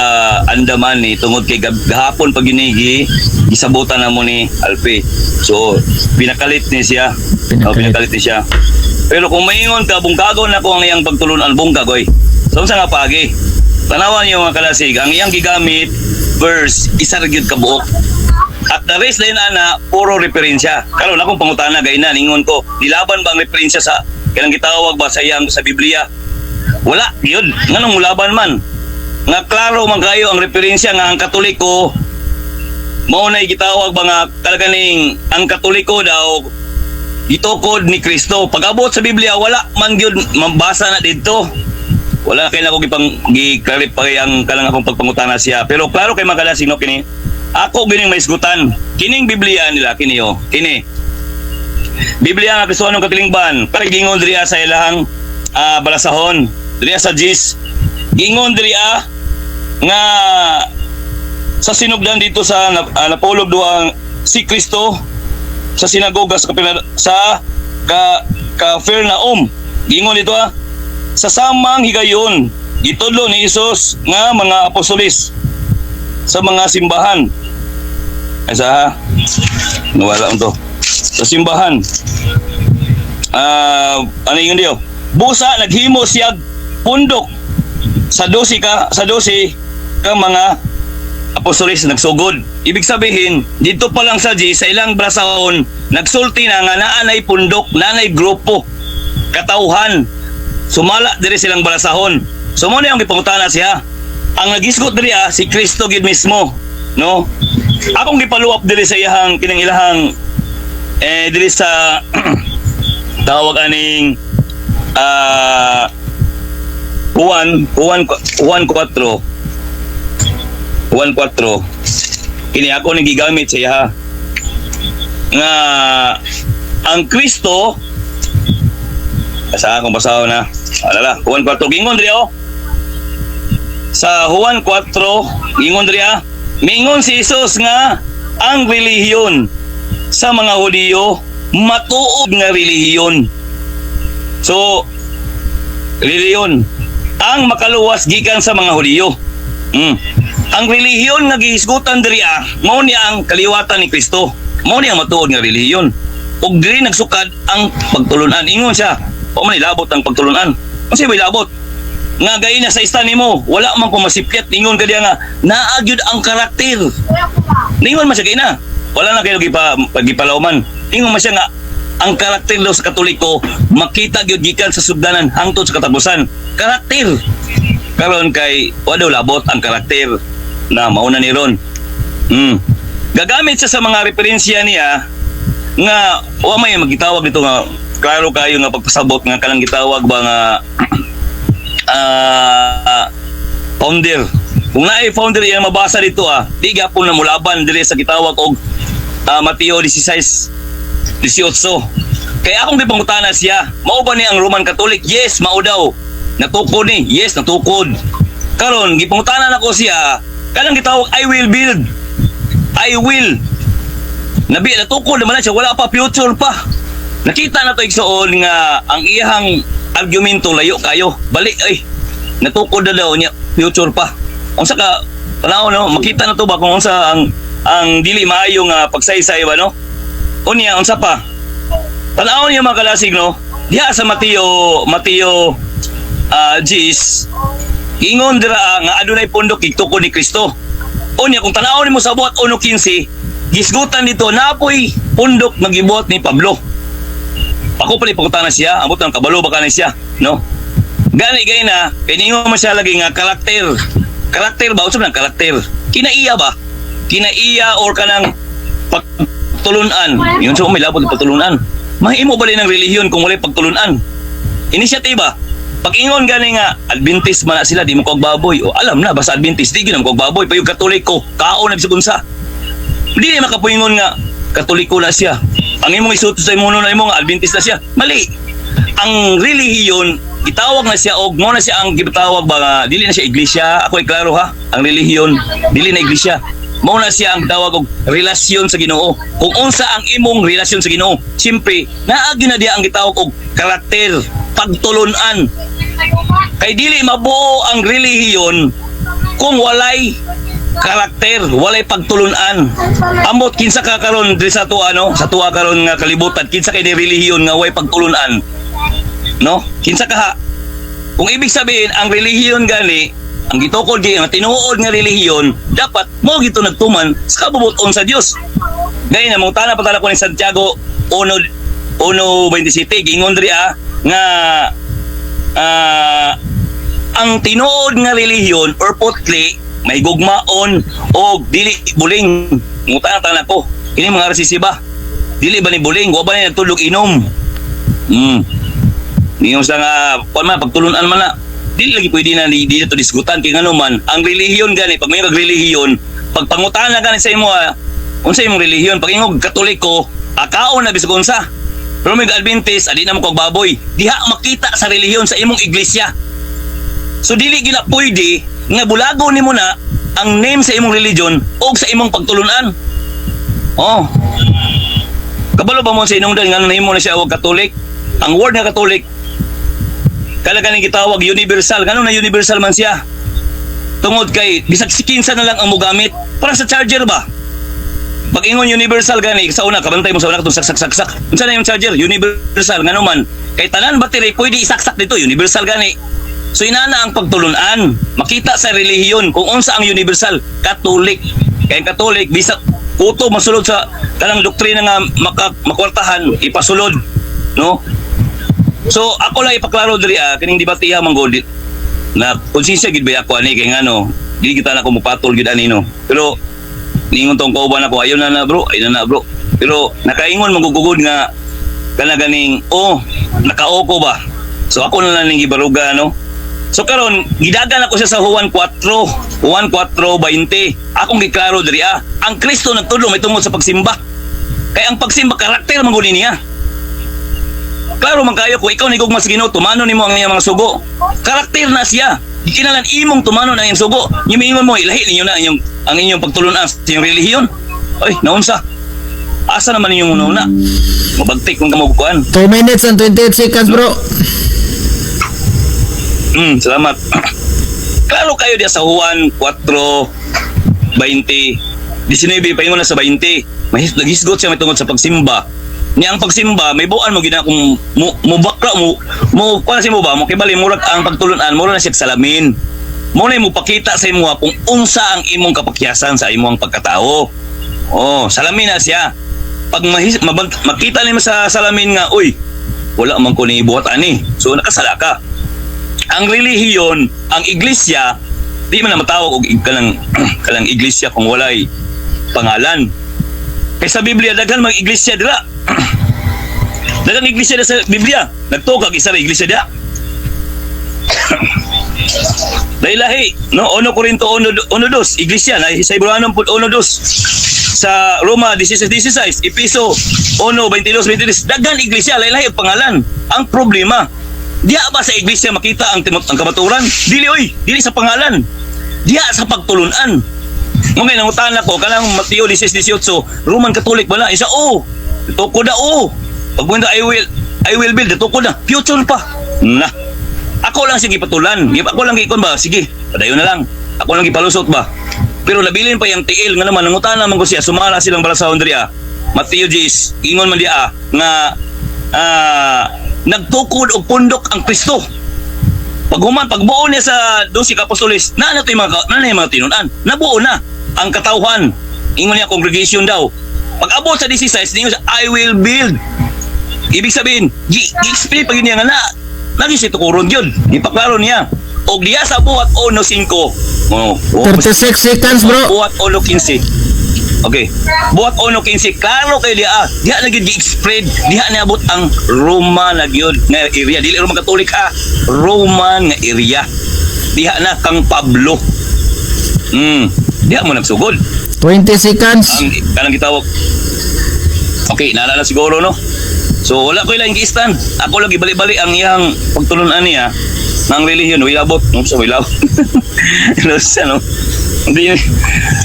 andaman ni tungod kay gahapon pag ginigi gisabutan na mo ni Alpi. So, pinakalit ni siya. Pinakalit. Oh, pinakalit ni siya. Pero kung maingon ka, bungkagon na ko ang iyang pagtulunan, bungkag oy. So, unsa nga paagi? Tanawan niyo, mga kalasig, ang iyang gigamit verse isa ra gyud ka buok. At the rest din ana, puro referensya. Karon akong pangutana gayna, ningon ko, nilaban ba ang referensya sa kanang gitawag ba sa iyang sa Biblia? Wala gyud. Nganong mulaban man? Nga klaro man kayo ang referensya nga ang Katoliko mao na gitawag ba nga talaga ning ang Katoliko daw gitukod ni Kristo. Pag-abot sa Biblia, wala man gyud mabasa na didto. Wala kay nako gipang gi-clarify ang kanang akong pagpangutana siya. Pero klaro kay mga kalasig, no, kini. Ako gining maisgutan. Kining Biblia nila kini oh. Kini. Biblia nga Kristohanong Katilingban. Para gingon diriya sa ilahang balasahon. Diriya sa Gis. Gingon diriya nga sa sinugdan dito sa napulog duang si Kristo sa sinagoga sa Kapila, sa ka Capernaum. Gingon dito sa samang higayon gitudlo ni Hesus nga mga apostolis sa mga simbahan. Ay sa nawala to. Sa simbahan. Ano yun diyo? Busa naghimo siya pundok sa 12 ka mga apostolis nagsugod. Ibig sabihin, dito pa lang sa G, sa ilang brasahon, nagsulti na nga naanay pundok, naanay grupo, katauhan. Sumala diri silang balasahon. So mo na yung gipangutana siya. Ang nagisgot diri si Kristo gid mismo, no? Akong gipaluap diri sa iyahang kining ilahang diri sa tawag aning Juan 4 Juan 4, kini ako ni gigamit sa iya nga ang Kristo sa akong basahon na alala Juan 4, gingon diri oh, sa Juan 4 gingon diri mingon si Jesus nga ang relihiyon sa mga Hudiyo matuod nga relihiyon. So relihiyon ang makaluwas gikan sa mga Hudiyo. Ang relihiyon nga gihisgutan diri mao ni ang kaliwatan ni Kristo. Mao ni ang matuod nga relihiyon. Ug diri nagsukad ang pagtulunan. Ingon siya, wa man ilabot ang pagtulunan. Unsa may labot? Nga gay na sa ista nimo, wala man ko masipyat, ingon ka diya nga naa gyud ang karakter. Ningon man siya gay na. Wala na kayo gipa pagipalawman. Ingon man siya nga ang karakter daw sa Katoliko makita gyud gikan sa sugdanan hangtod sa katapusan. Karakter. Karon kay wa daw labot ang karakter na mauna ni ron. Gagamit siya sa mga referensya niya nga wa may magitawag dito nga klaro kayo nga pagpasabot nga kanang gitawag ba nga founder. Kung naay founder iyang mabasa dito di gapon na mulaban diri sa gitawag og Mateo 16:18. Kaya akong gipangutana siya, mao ba ni ang Roman Catholic? Yes, mao daw. Natukod ni. Yes, natukod. Karon gipangutana nako siya, kanang gitawag "I will build." I will. Nabi natukod naman na siya, wala pa, future pa. Nakita na to igsoon nga ang iyahang argumento layo kayo. Balik ay natukod na daw niya, future pa. Unsa ka tanaw, no, makita na to ba kung unsa ang dili maayo nga pagsaysay ba, no? Unya unsa pa? Tanaw niyo, mga kalasig, no. Diha sa Mateo Gis, ingon dira nga adunay pundok gitukod ni Kristo. Unya kung tan-awon nimo sa Buhat 1:15, gisgutan dito napoy pundok nga gibuhat ni Pablo. Ako pa ni pangutana siya, ambot ng kabalo ba ka siya, no? Gani gay na, kay ningon man siya lagi nga karakter. Karakter ba? Unsa man ang karakter? Kinaiya ba? Kinaiya or kanang pagtulunan. Yun sa may labot pagtulunan. Mahimo ba ng relihiyon kung walay pagtulunan? Inisyatiba. Pag ingon gani nga Adventist man na sila, di mo kog baboy. O alam na basta Adventist di gyud mo kog baboy. Payog Katoliko, kaon na bisag unsa. Di na makapuingon nga Katoliko na siya. Ang imong isuto sa imong na imo nga Adventist na siya. Mali. Ang relihiyon gitawag na siya og mo na siya ang gitawag ba nga dili na siya iglesia. Ako ay klaro ha. Ang relihiyon dili na iglesia. Mao na siya ang tawag og relasyon sa Ginoo. Kung unsa ang imong relasyon sa Ginoo, siyempre naa gyud na diya ang gitawag og karakter, pagtulunan. Kay dili mabuo ang relihiyon kung walay karakter, walay pagtulunan. Amot kinsa ka karon diri sa tuwa, no? Sa tuwa karon nga kalibutan, kinsa kay ni relihiyon nga walay pagtulunan? No? Kinsa ka ha? Kung ibig sabihin ang relihiyon gani, ang gitukod gi ang tinuod nga relihiyon, dapat mo gito nagtuman sa kabubuton sa Dios. Gaya na mong tana pa ko ni Santiago 1 1:27, giingon diri nga ang tinuod nga relihiyon or putli may gugmaon o dili buling. Ngutana tana ko kini mga RCC ba, dili ba ni buling, wa ba ni nagtulog inom? Ningon sa nga kuan man, pagtulunan man na dili lagi pwede na di, di to diskutan kay ngano man ang relihiyon gani, pag may relihiyon, pag pangutana gani sa imo, unsa imong relihiyon, pag ingog Katoliko, akaon na bisag unsa, pero may Adventist, adi na mo kog baboy, diha makita sa relihiyon sa imong iglesia. So dili gina pwede nga bulago nimo na ang name sa imong religion o sa imong pagtulunan. Oh. Kabalo ba mo sa inungdan nga nahimo na siya og Catholic? Ang word nga Catholic kala kaning gitawag universal. Ngano na universal man siya? Tungod kay bisag si kinsa na lang ang mogamit para sa charger ba? Pag ingon universal gani sa una, kabantay mo sa una katong saksak saksak. Unsa na yung charger? Universal, ngano man kay tanan battery pwede isaksak dito, universal gani. So inana ang pagtulunan, makita sa relihiyon kung unsa ang universal, Catholic. Kay ang Catholic bisag kuto masulod sa kanang doktrina nga makwartahan ipasulod, no? So ako lang ipaklaro diri kining debate man gud na konsensya gid ba ako ani, kay ngano dili kita na ko mopatol gid ani, no? Pero ningon tong kauban ako, ayo na na bro, ayo na na bro. Pero nakaingon magugugod nga kana ganing oh nakaoko ba. So ako na lang ning gibaruga, no? So karon gidagan ako siya sa Juan 4, Juan 4:20. Akong giklaro diri ang Kristo nagtudlo may tungod sa pagsimba. Kay ang pagsimba karakter man gud niya. Klaro man kayo, kung ikaw ni gugma sa Ginoo, tumano nimo ang iyang mga sugo. Karakter na siya. Gikinalan imong tumano ang iyang sugo. Yung miingon mo, ilahi ninyo na ang inyong pagtulunan sa inyong relihiyon. Ay, naunsa. Asa naman inyong una-una? Mabagtik kung kamubukuan. 2 minutes and 28 seconds, bro. Salamat. Klaro kayo diya sa Juan 4:20. 19, paingon na sa 20. May naghisgot siya may tungod sa pagsimba. Niya ang pagsimba, may buan mo gina kung mo, mo bakla mo mo kuan si mo ba mo kibali murag ang pagtulunan mura na siya salamin. Mo na mo pakita sa imo kung unsa ang imong kapakyasan sa imong pagkatao. Oh, salamin na siya. Pag makita nimo sa salamin nga, uy, wala man ko ni buhat ani. So nakasala ka. Ang relihiyon, ang iglesia, di man na matawag og kanang kanang iglesia kung walay pangalan. Kay sa Biblia daghan mga iglesia dira. Daghang iglesia dira sa Biblia. Nagtukag isa ra iglesia dira. Dahil no, 1 Corinto 1:2, iglesia na sa Hebreo pud 1:2. Sa Roma 16:16, Epeso 1:22-23, daghan iglesia, lahi-lahi ang pangalan. Ang problema, diha ba sa iglesia makita ang kamaturan? Dili oy, dili sa pangalan. Diha sa pagtulunan. Mo ngay nangutana ko kanang Mateo 16:18, Roman Catholic ba na? Isa oh, tukod na oh. Pag I will build, tukod na. Future pa. Na. Ako lang sige patulan. Ako lang gikon ba? Sige, padayon na lang. Ako lang gipalusot ba? Pero nabilin pa yung tiil nga naman nangutana man ko siya, sumala silang balasahon diri. Mateo 10, ingon man diya nga nagtukod og pundok ang Kristo. Pag human, pagbuo niya sa 12 ka apostoles, na na to yung mga, na na yung mga tinunan. Nabuo na. Ang katawhan. Ingon niya congregation daw. Pag abot sa 16, ingon siya, "I will build." Ibig sabihin, gi-explain pa gyud niya nga na lagi siya tukuron yun. Ipaklaro niya. Og diya sa Buhat 1:5. Oh, 36 seconds, bro. Buhat 1:15. Okay. Buhat 1:15. Klaro kay diya. Diha na gyud gi-explain. Diha niabot ang Roma na gyud nga area. Dili Roman Catholic ha. Roman nga area. Diha na kang Pablo. Diha mo nagsugod. 20 seconds. Ang kanang gitawag. Okay, naalala siguro, no? So wala ko ilang gi-stand. Ako lang gibali-bali ang iyang pagtulunan niya ng relihiyon. Way labot. No, sa way labot. No, siya, no? Hindi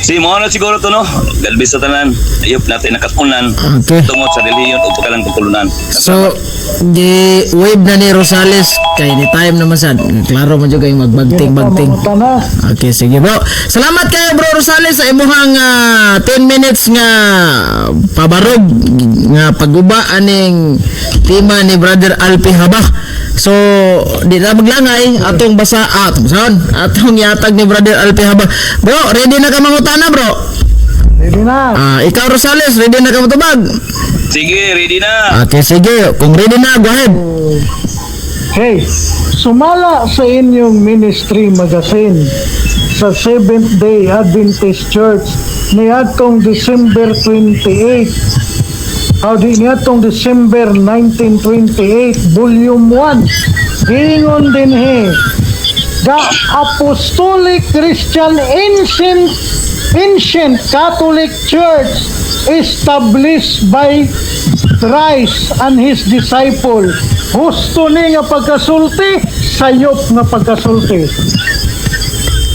si mo na siguro to, no. God bless sa tanan. Ayop natin nakatunan tungod sa relihiyon o pagkalang pagtulunan. So, di wave na ni Rosales kay ni time naman sad. Klaro mo jud kay magbagting-bagting. Pangutana. Okay, sige, bro. Salamat kayo, bro Rosales, sa imuhang 10 minutes nga pabarog nga pagguba aning tema ni Brother Alpi Haba. So, di na maglangay atong basa atong basahon atong yatag ni Brother Alpi Haba. Bro, ready na ka mangutana, bro? Ready na. Ah, ikaw, Rosales, ready na ka motubag? Sige, ready na. Okay, sige. Kung ready na, go ahead. Hey, sumala sa inyong ministry magazine sa Seventh Day Adventist Church niadtong December 28, How di niadtong December 1928, Volume 1. Giingon dinhi, "The Apostolic Christian Ancient Catholic Church established by Christ and His disciple." Husto ni nga pagkasulti, sayop nga pagkasulti?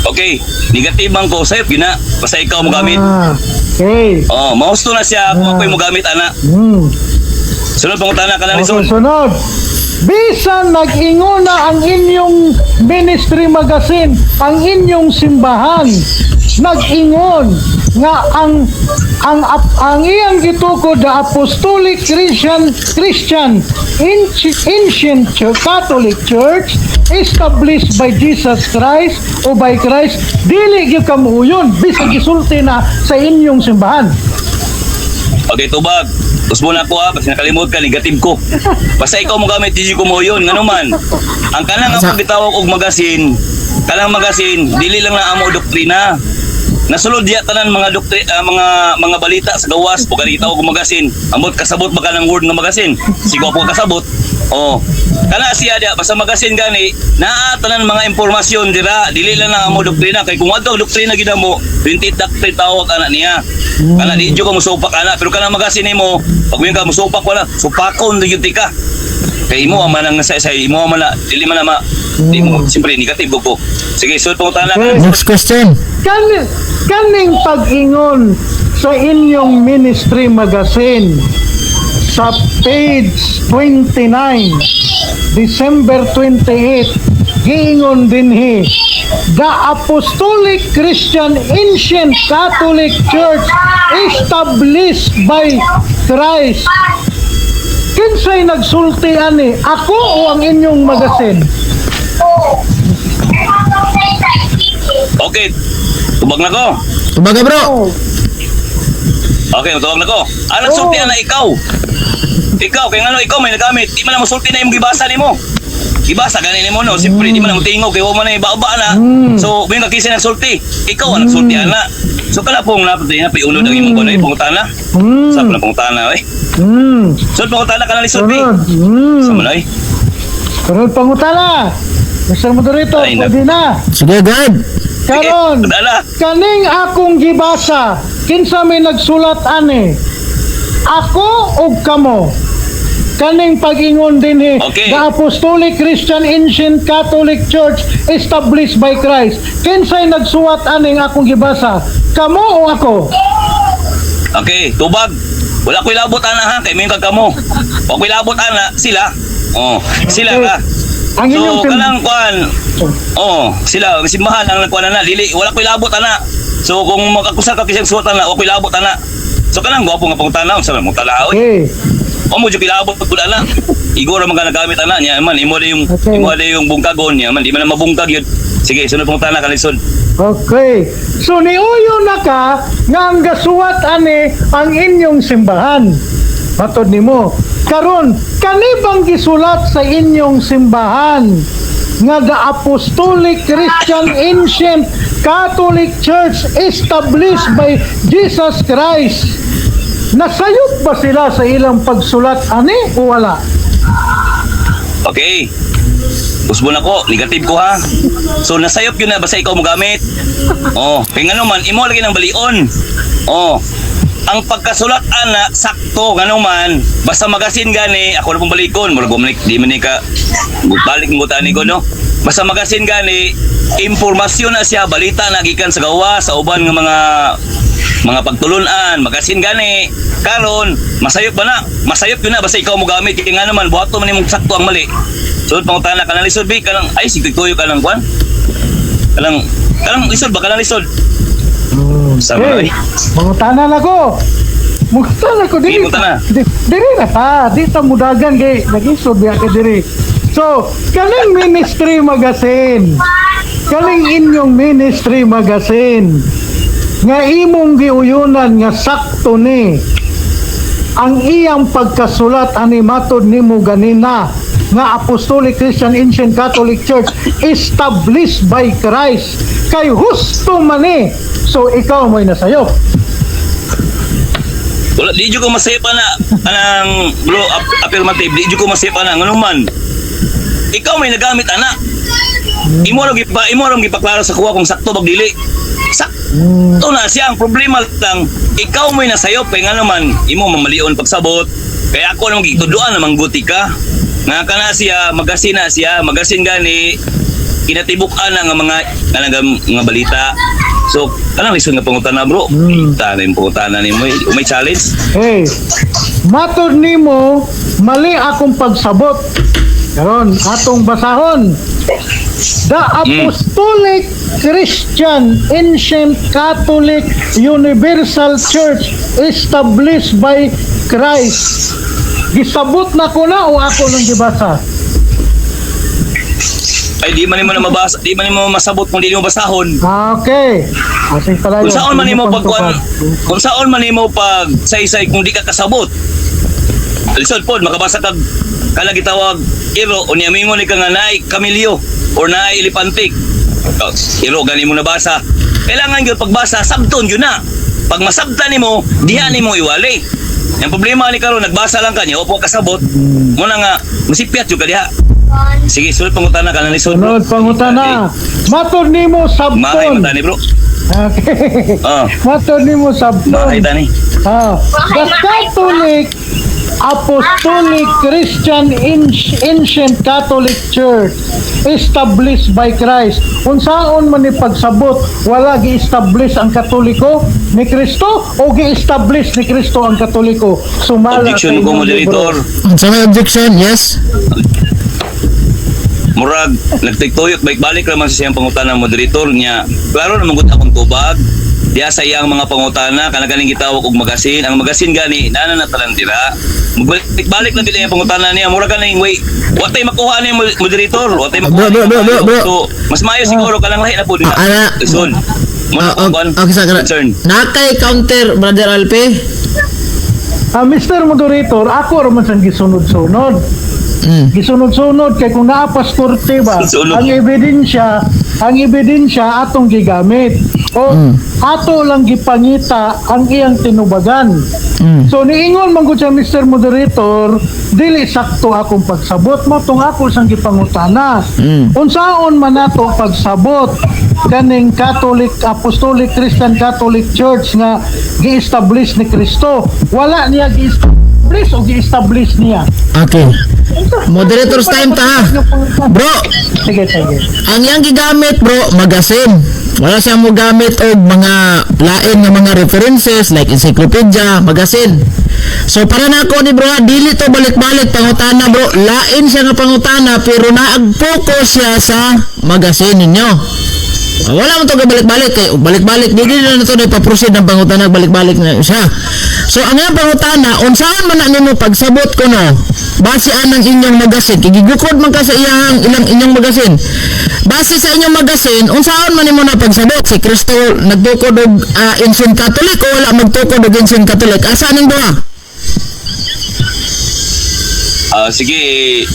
Okay, negative man ko sayop gina. Basta ikaw mo gamit. Ah, okay. Oh, mahusto na siya kung ako'y mo gamit ana. Sunod pangutana ka na. Okay, Lison. Sunod. Bisan nag-ingona ang inyong ministry magazine, ang inyong simbahan, nag-ingon nga ang iyang gitukod, the Apostolic Christian Ancient Catholic Church established by Jesus Christ o by Christ, dili gyud kamuuyon bisan gisulti na sa inyong simbahan? Okay, tubag. Usbo na ako ha, basta nakalimot ka, negative ko. Basta ikaw mo gamit, di ko mo yun. Ngano man, ang kanang ang gitawag og magasin, kanang magasin, dili lang na amo doktrina. Nasulod diya tanan mga mga balita sa gawas o kanang gitawag og magasin. Ambot kasabot ba ka ng word nga magasin? Sigo po kasabot. Oh. Kana siya diya basta magasin gani naa tanan mga impormasyon dira, dili lang na amo doktrina kay kung adto doktrina gid mo 20 doctrine tawag ana niya. Kana di jud ka musupak ana, pero kana magasin nimo pag mo ka musupak wala supakon gyud ka. Kay imo man ang sa imo man na dili man na ma di mo siyempre negative ko. Sige, sud pangutana ka. Okay. Next question. Kaning pag-ingon sa inyong ministry magazine sa page 29, December 28, giingon dinhi, "The Apostolic Christian Ancient Catholic Church established by Christ." Kinsay nagsulti ani? Ako o ang inyong magazine? Okay. Tubag na ko. Tubaga, bro. Okay, tubag na ko. Ang nagsulti na ikaw. Ikaw, kay ngano ikaw may nagamit, di man na mosulti na imong gibasa nimo. Gibasa gani nimo, no. Siyempre di man na motingog kay wa man na ibaba na. So, may kakisa nagsulti. Ikaw ang nagsulti ana. So kala pong napatay na piunod ang imong kuno pangutana. Sa na pangutana oy. So pangutana ka na ni Sulti. Sunod. Sa man oy. Sunod pangutana. Mr. Moderator, Ay, pwede na. Sige, go ahead. Karon, Sige, dala. Kaning akong gibasa, kinsa may nagsulat ani? Ako og kamo? Kaning pag-ingon dinhi, "The Apostolic Christian Ancient Catholic Church established by Christ." Kinsay nagsuwat aning akong gibasa? Kamo o ako? Okay, tubag. Wala ko'y labot ana ha, kay may kagkamo. Wala ko'y labot ana, sila. Oh, sila ka. Ang inyong So kanang kuan. Oh, sila simbahan ang nagkuan na dili wala ko'y labot ana. So kung makakusa ka kisang suwat ana, wala ko'y labot ana. So kanang gwapo nga pangutana unsa man mong tala oy. O mo jud kilabot pud ana. Igor man ka nagamit ana niya man imo yung imo yung bungkagon niya man di man na mabungkag yun. Sige, sunod pangutana ka, lisod. Okay. So niuyo na ka nga ang gasuwat ani ang inyong simbahan. Matod nimo. Karon, kani bang gisulat sa inyong simbahan nga the Apostolic Christian Ancient Catholic Church established by Jesus Christ? Nasayop ba sila sa ilang pagsulat ani o wala? Okay. Usbon ako, negative ko ha. So nasayop yun na basta ikaw mo gamit. Oh, kay ngano man imo lagi ng balion. Oh. Ang pagkasulat ana sakto, ngano man basta magasin gani ako na pong balikon, murag bumalik di man ni ka balik mo tani ko, no. Basta magasin gani, impormasyon na siya, balita na gikan sa gawa sa uban nga mga pagtulunan, magasin gani. Karon, masayop ba na? Masayop yun na basta ikaw mo gamit, kay ngano man buhaton man nimong sakto ang mali. Sunod pangutana ka na, lisod bi kanang ay sige tuyo ka lang kwan. Kanang lisod ba, kanang lisod. Sama Okay. eh. Mangutana na ko. Mangutana ko diri. Sige, mangutana. Diri na ta, di ta mudagan kay nagisod biya ka diri. So, kaning ministry magazine. Kaning inyong ministry magazine nga imong giuyunan nga sakto ni ang iyang pagkasulat ani matod nimo ganina nga Apostolic Christian Ancient Catholic Church established by Christ, kay husto man ni, so ikaw mo'y nasayop? Wala, di jud ko masayop ana anang bro, affirmative, di jud ko masayop ana, ngano man ikaw may nagamit ana. Imo ra gipaklaro sa kuha kung sakto bag dili. Sakto na siya, ang problema lang ikaw may nasayop, kay ngano man imo mamalion pagsabot. Kaya ako namang gituduan namang guti ka. Nga kana siya, magasin na siya, magasin gani kinatibuk-an na nga mga kanang mga balita. So, kanang lisod nga pangutana, bro. Tana yung pangutana nimo eh. May challenge. Hey, matod nimo mali akong pagsabot. Karon atong basahon. The Apostolic Christian Ancient Catholic Universal Church established by Christ. Gisabot na ko na o ako nang gibasa? Ay, di man nimo na mabasa, di man nimo masabot kung di nimo basahon. Ah, okay. Asing pala Kung saon man nimo pagkuan, kung saon man nimo pag saysay kung di ka kasabot. Lisod pod makabasa kag kala gitawag iro, unya mingon ni ka nga naay kamilyo or naay elepante. Oh, iro gani mo nabasa. Kailangan gyud pagbasa sabton gyud na. Pag masabtan nimo, diha nimo iwali. Ang problema ni karon, nagbasa lang kanya, opo kasabot. Muna nga masipyat jud ka diha. Sige, sulod pangutana ka na, lisod, bro. Sunod pangutana. Matod nimo Mahay sabton. man tani, bro. Okay. Ah, Matod nimo sabton. mahay tani. Ah, the Catholic Apostolic Christian Ancient Catholic Church established by Christ. Unsaon man ni pagsabot wala gi-establish ang Katoliko ni Kristo o gi-establish ni Kristo ang Katoliko? Sumala Objection sa ko, inyong moderator. libro. Unsa may objection? Yes. Murag nagtigtuyok, balik-balik raman sa siyang pangutana, moderator niya. Klaro naman gud akong tubag diya sa iyang mga pangutana, kana ganing gitawag og magasin. Ang magasin gani naa na talan dira. Balik-balik lang gid ang pangutana niya, murag kaning way wa tay makuha ni moderator, wa tay makuha. Bro, bro, bro, bro, bro. So mas maayo siguro kanang lahi na pud. Ah, ana. Lisod mo na Ah, akong kuan, okay, sa concern. Nakay counter, Brother Alpe? Ah, Mr. Moderator, ako raman sang gisunod-sunod. Gisunod-sunod kay kung naa pas korte ba, Sunod. ang ebidensya atong gigamit. O ato lang gipangita ang iyang tinubagan. So niingon man gud siya, Mr. Moderator, dili sakto akong pagsabot mo tung ako sang gipangutana. Unsaon man nato pagsabot kaning Catholic Apostolic Christian Catholic Church nga gi-establish ni Kristo? Wala niya gi-establish o gi-establish niya? Okay. Moderator's time ta ha. Bro, Sige, sige. ang iyang gigamit, bro, magasin. Wala siya mo gamit og mga lain nga mga references like encyclopedia, magasin. So para na ako ni bro, ha, dili to balik-balik pangutana, bro. Lain siya nga pangutana pero naag-focus siya sa magasin ninyo. Ah, wala mo to balik-balik kay balik-balik di na to na ipa-proceed ang pangutana, balik-balik na siya. So ang iyang pangutana, unsaon man na nimo pagsabot kuno base anang inyong magasin, kay gigukod man ka sa iyang ilang inyong magasin. Base sa inyong magasin, unsaon man nimo na pagsabot si Kristo nagtukod og ancient Catholic o wala magtukod og ancient Catholic? Asa ning duha? Ah, sige,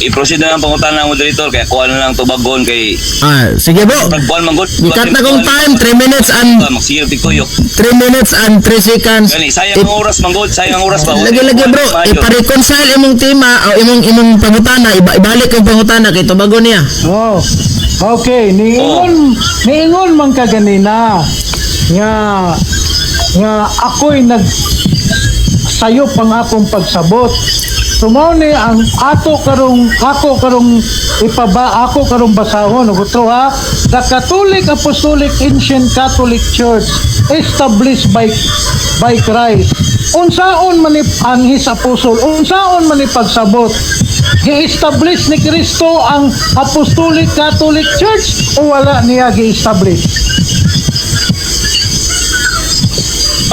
i-proceed na lang pangutana, moderator, kaya kuha na lang tubagon kay Ah, sige, bro. kuan man gud. Gikat na kong time, 3 minutes and Magsigil tigtuyok. 3 minutes and 3 seconds. Gani, sayang ang oras man gud, sayang ang oras ba? Lagi-lagi, bro, ipa-reconcile imong tema o imong pangutana, ibalik yung pangutana kay tubagon niya. Oh. Okay, niingon man ka ganina nga nga ako'y nag sayop ang akong pagsabot. So mao ni ang ato karong ako karong ipaba ako karong basahon ug utro ha, the Catholic Apostolic Ancient Catholic Church established by Christ. Unsaon man ni ang his apostle, unsaon man ni pagsabot gi-establish ni Kristo ang Apostolic Catholic Church o wala niya gi-establish?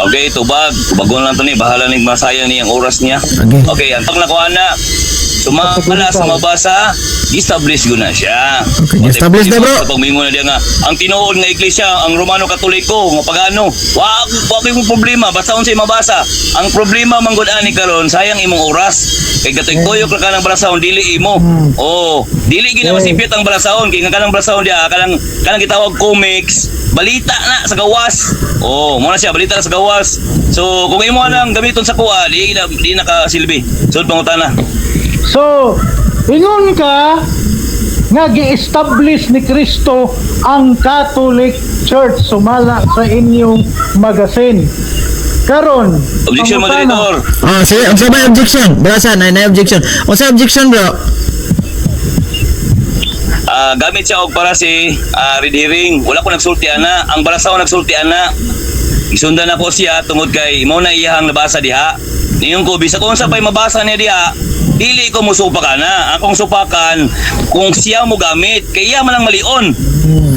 Okay, tubag. Tubagon lang to ni. Bahala ni, masayang ni ang oras niya. Okay. Okay, ang paglakuan na. Sumala sa mabasa, establish ko na siya. Okay, establish na, bro. Pag mingon na diya nga, ang tinuod nga iglesia, ang Romano Katoliko, nga pagano, wa ko yung problema, basta unsay mabasa. Ang problema man gud ani karon, sayang imong oras. Kay gatoy koyok ra ka ng balasahon, dili imo. Oh, dili gina masipit ang balasahon kay nga kanang balasahon diya, kanang gitawag comics, balita na sa gawas. Oh, mo na siya balita na sa gawas. So, kung imo lang gamiton sa kuha, di na ka silbi. Sud pangutana. So, ingon ka nga gi-establish ni Kristo ang Catholic Church sumala sa inyong magasin. Karon, Objection, pangutana. moderator. Ah, sige, unsa ba yung objection? Bro, na na objection. Unsa objection, bro? Ah, gamit siya og para si red herring. Wala ko nagsulti ana. Ang balasaw nagsulti ana. Isundan ako siya tungod kay mao na iyahang nabasa diha. Niyon ko bisag unsa pay mabasa niya diha, dili ko musupak ana. Akong supakan kung siya mo gamit kay iya man ang malion.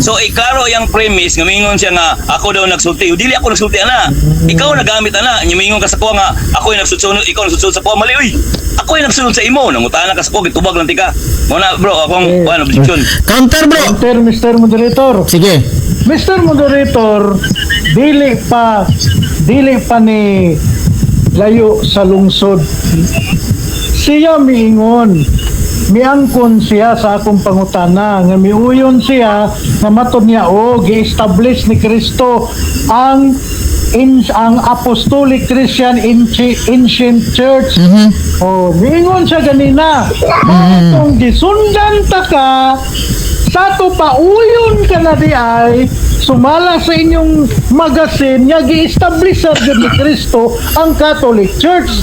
So iklaro yang premise nga mingon siya nga ako daw nagsulti. Dili ako nagsulti ana. Ikaw nagamit ana. Nya mingon ka sa kuha nga ako yung nagsulti, ikaw nagsulti sa kuha, mali uy. Ako yung nagsunod sa imo. Nangutana ka sa kuha, gitubag lang tika. Mo na, bro, akong kuan objection. Counter, bro. Counter, Mr. Moderator. Sige. Mr. Moderator, dili pa ni layo sa lungsod. Siya miingon, miangkon siya sa akong pangutana nga miuyon siya nga matod niya o gi-establish ni Kristo ang Apostolic Christian Ancient Church. Oh, miingon siya ganina. Kung gisundan ta ka, sa to pauyon ka na di ay sumala sa inyong magasin nga gi-establish sa jud ni Kristo ang Catholic Church.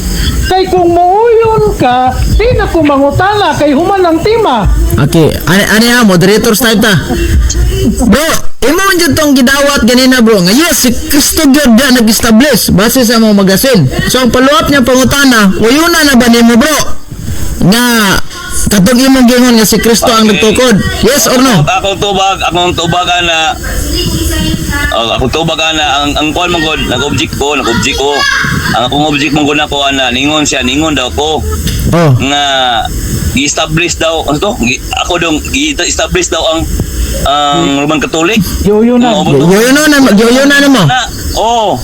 Kay kung muuyon ka, di na ko mangutana kay human ang tema. Okay, ani ani ha, moderator type ta. Bro, imo man jud tong gidawat ganina, bro. Nga yes, si Kristo gyud da nag-establish base sa mga magasin. So ang follow-up niya pangutana, uyuna na ba nimo, bro? Nga katong imong gingon nga si Kristo ang nagtukod. Yes or no? Akong tubag ana. Oh, akong tubag ana ang kuan man gud, nag-object ko. Ang akong object man gud nako ana, ningon siya, ningon daw ko nga gi-establish daw ano to? Ako dong gi-establish daw ang Roman Catholic. Giuyunan. Oo, ba to? Yoyo na mo. Na, oh.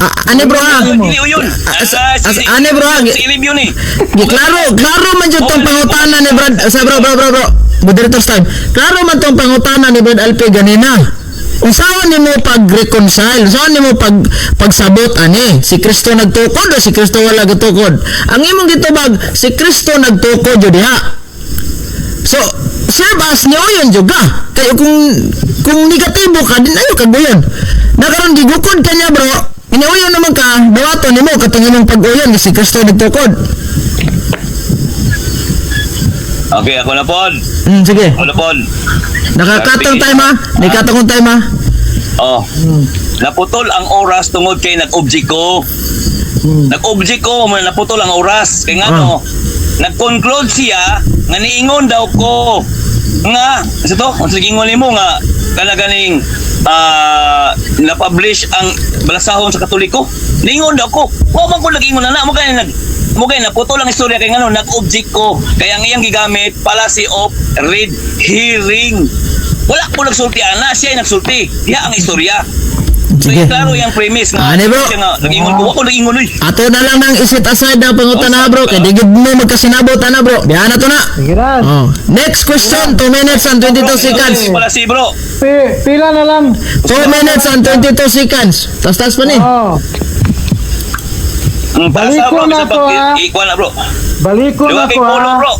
Ah, ani, bro, ha? Dili uyon. Ani, bro, ha? Silib yun eh. Gi klaro, klaro man jud tong pangutana ni Brad sa bro bro bro bro. Moderator's time. Klaro man tong pangutana ni Brad Alpe ganina. Unsaon nimo pag-reconcile? Unsaon nimo pagsabot ani? Si Kristo nagtukod o si Kristo wala gitukod? Ang imong gitubag, si Kristo nagtukod jud diha. So, serve as niyo yun jud ka. Kay kung negatibo ka, din ayo kag uyon. Na karon gigukod ka niya, bro. Iniuyon naman ka, dawaton nimo katong imong pag-uyon nga si Kristo nagtukod. Okay, ako na pod. Sige. Ako na pod. Nakakatong time ha. Nakatong time ha. Oh. Naputol ang oras tungod kay nag-object ko. Nag-object ko, man naputol ang oras. Kay ngano, nag-conclude siya nga niingon daw ko. Nga sa to, kung sige mo nga kana ganing na-publish ang balasahon sa Katoliko. Ningon daw ko. Wa man ko nag-ingon na na mo kay nag mo kay naputo lang istorya kay ngano nag-object ko kay ang iyang gigamit fallacy of red herring. Wala ko nagsulti ana, siya ay nagsulti. Diha ang istorya. So, Sige. klaro yung premise nga. Ani, bro? Siya nga, nag-ingon ko, wa ko nag-ingon oy. Ato na lang nang i-set aside ang pangutana, bro, kay di gid mo magkasinabot ana, bro. Diha na to na. Sige na. Oh. Next question, 2 minutes and 22 seconds. Pala si bro. Pila na lang. 2 minutes and 22 seconds. Tas-tas pa ni. Oh. Balik Baliko bro, na bisa to, pag ha? ikuan na, bro. Baliko Diwa na kay ko Polo, ha. bro.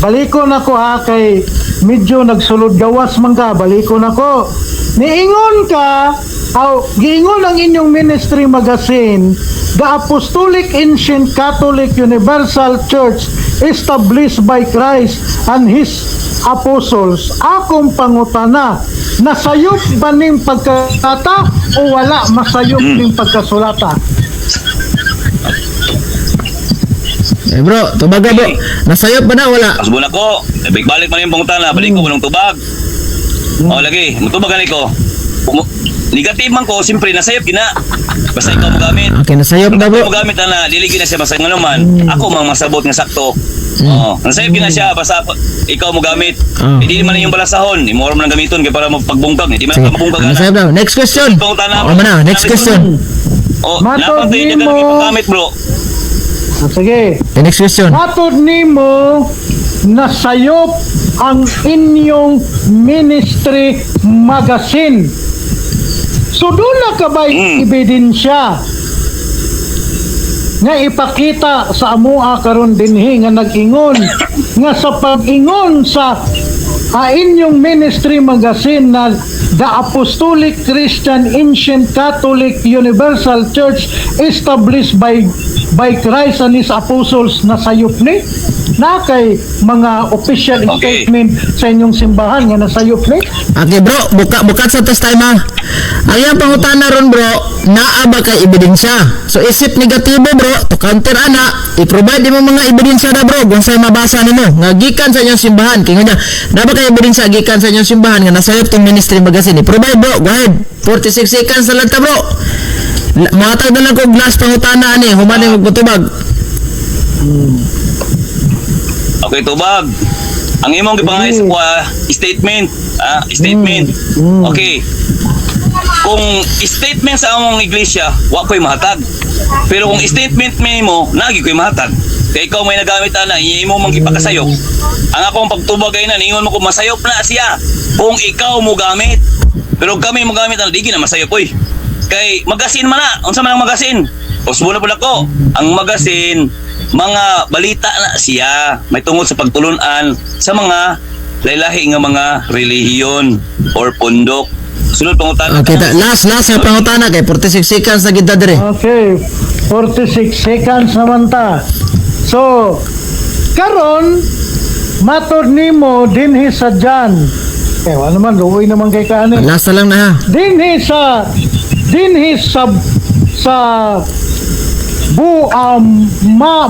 Baliko na ko ha kay medyo nagsulod gawas man ka. Baliko na ko. Niingon ka, aw, giingon ang inyong ministry magazine, The Apostolic Ancient Catholic Universal Church established by Christ and His Apostles. Akong pangutana, nasayop ba ning pagkata o wala masayop ning pagkasulata? Eh bro, tubaga, bro. Nasayop ba na wala? Kasbon ako, balik man yung pangutana, balik ko walang tubag. O lagi, mutubag gani ko. Negative man ko, siyempre nasayop gina. Basta ikaw mo gamit. Okay, nasayop na, Ikaw bro. mo gamit ana, dili gina siya basta ngano man. Ako mang masabot nga sakto. Oo, nasayop gina siya basta ikaw mo gamit. Hindi man yung balasahon, imo man lang gamiton kay para mapagbungkag, hindi man Sige. ka mabungkag ana. Nasayop na. Next question. Pangutana, Oh, man na. Next question. O, Matod dapat din nimo. ka gamit, bro. Ah, sige. The next question. Matod nimo nasayop ang inyong ministry magazine. So doon na ka ba'y ebidensya nga ipakita sa amoa karon dinhi nga nag-ingon nga sa pag-ingon sa inyong ministry magazine na The Apostolic Christian Ancient Catholic Universal Church established by Christ and His Apostles na sayop ni na kay mga official statement sa inyong simbahan nga nasayop ni? Okay bro, buka bukat sa test time ha. Ang iyang pangutana ron, bro, naa ba kay ebidensya? So isip negatibo, bro, to counter ana, i-provide mo mga ebidensya na, bro, kung sa'y mabasa nimo nga gikan sa inyong simbahan. Kaya nga, naa ba kay ebidensya gikan sa inyong simbahan nga nasayop tong ministry magazine? I-provide, bro, go ahead. 46 seconds na lang ta, bro. Muhatag na lang ko last pangutana ani, human ni magpatubag. Okay, tubag. Ang imong gipangay sa kuha, statement, statement. Okay. Kung statement sa among iglesia, wa ko'y mahatag. Pero kung statement mo, nagi ko'y mahatag. Kay ikaw may nagamit ana, imo mang gipakasayop. Ang akong pagtubag ay na, ningon mo kung masayop na siya. Kung ikaw mo gamit. Pero kami mo gamit ana, di na masayop oy. Kay magasin man na, unsa man ang magasin? Usbo na pud ako. Ang magasin, mga balita na siya may tungod sa pagtulunan sa mga laylahi nga mga relihiyon or pundok. Sunod pangutana. Okay, ta, last last nga pangutana kay 46 seconds na gid ta dire. Okay, 46 seconds naman ta. So, karon matod nimo dinhi sa John. Eh, wala naman, luoy naman kay kaani. Last na lang na ha. Dinhi sa bu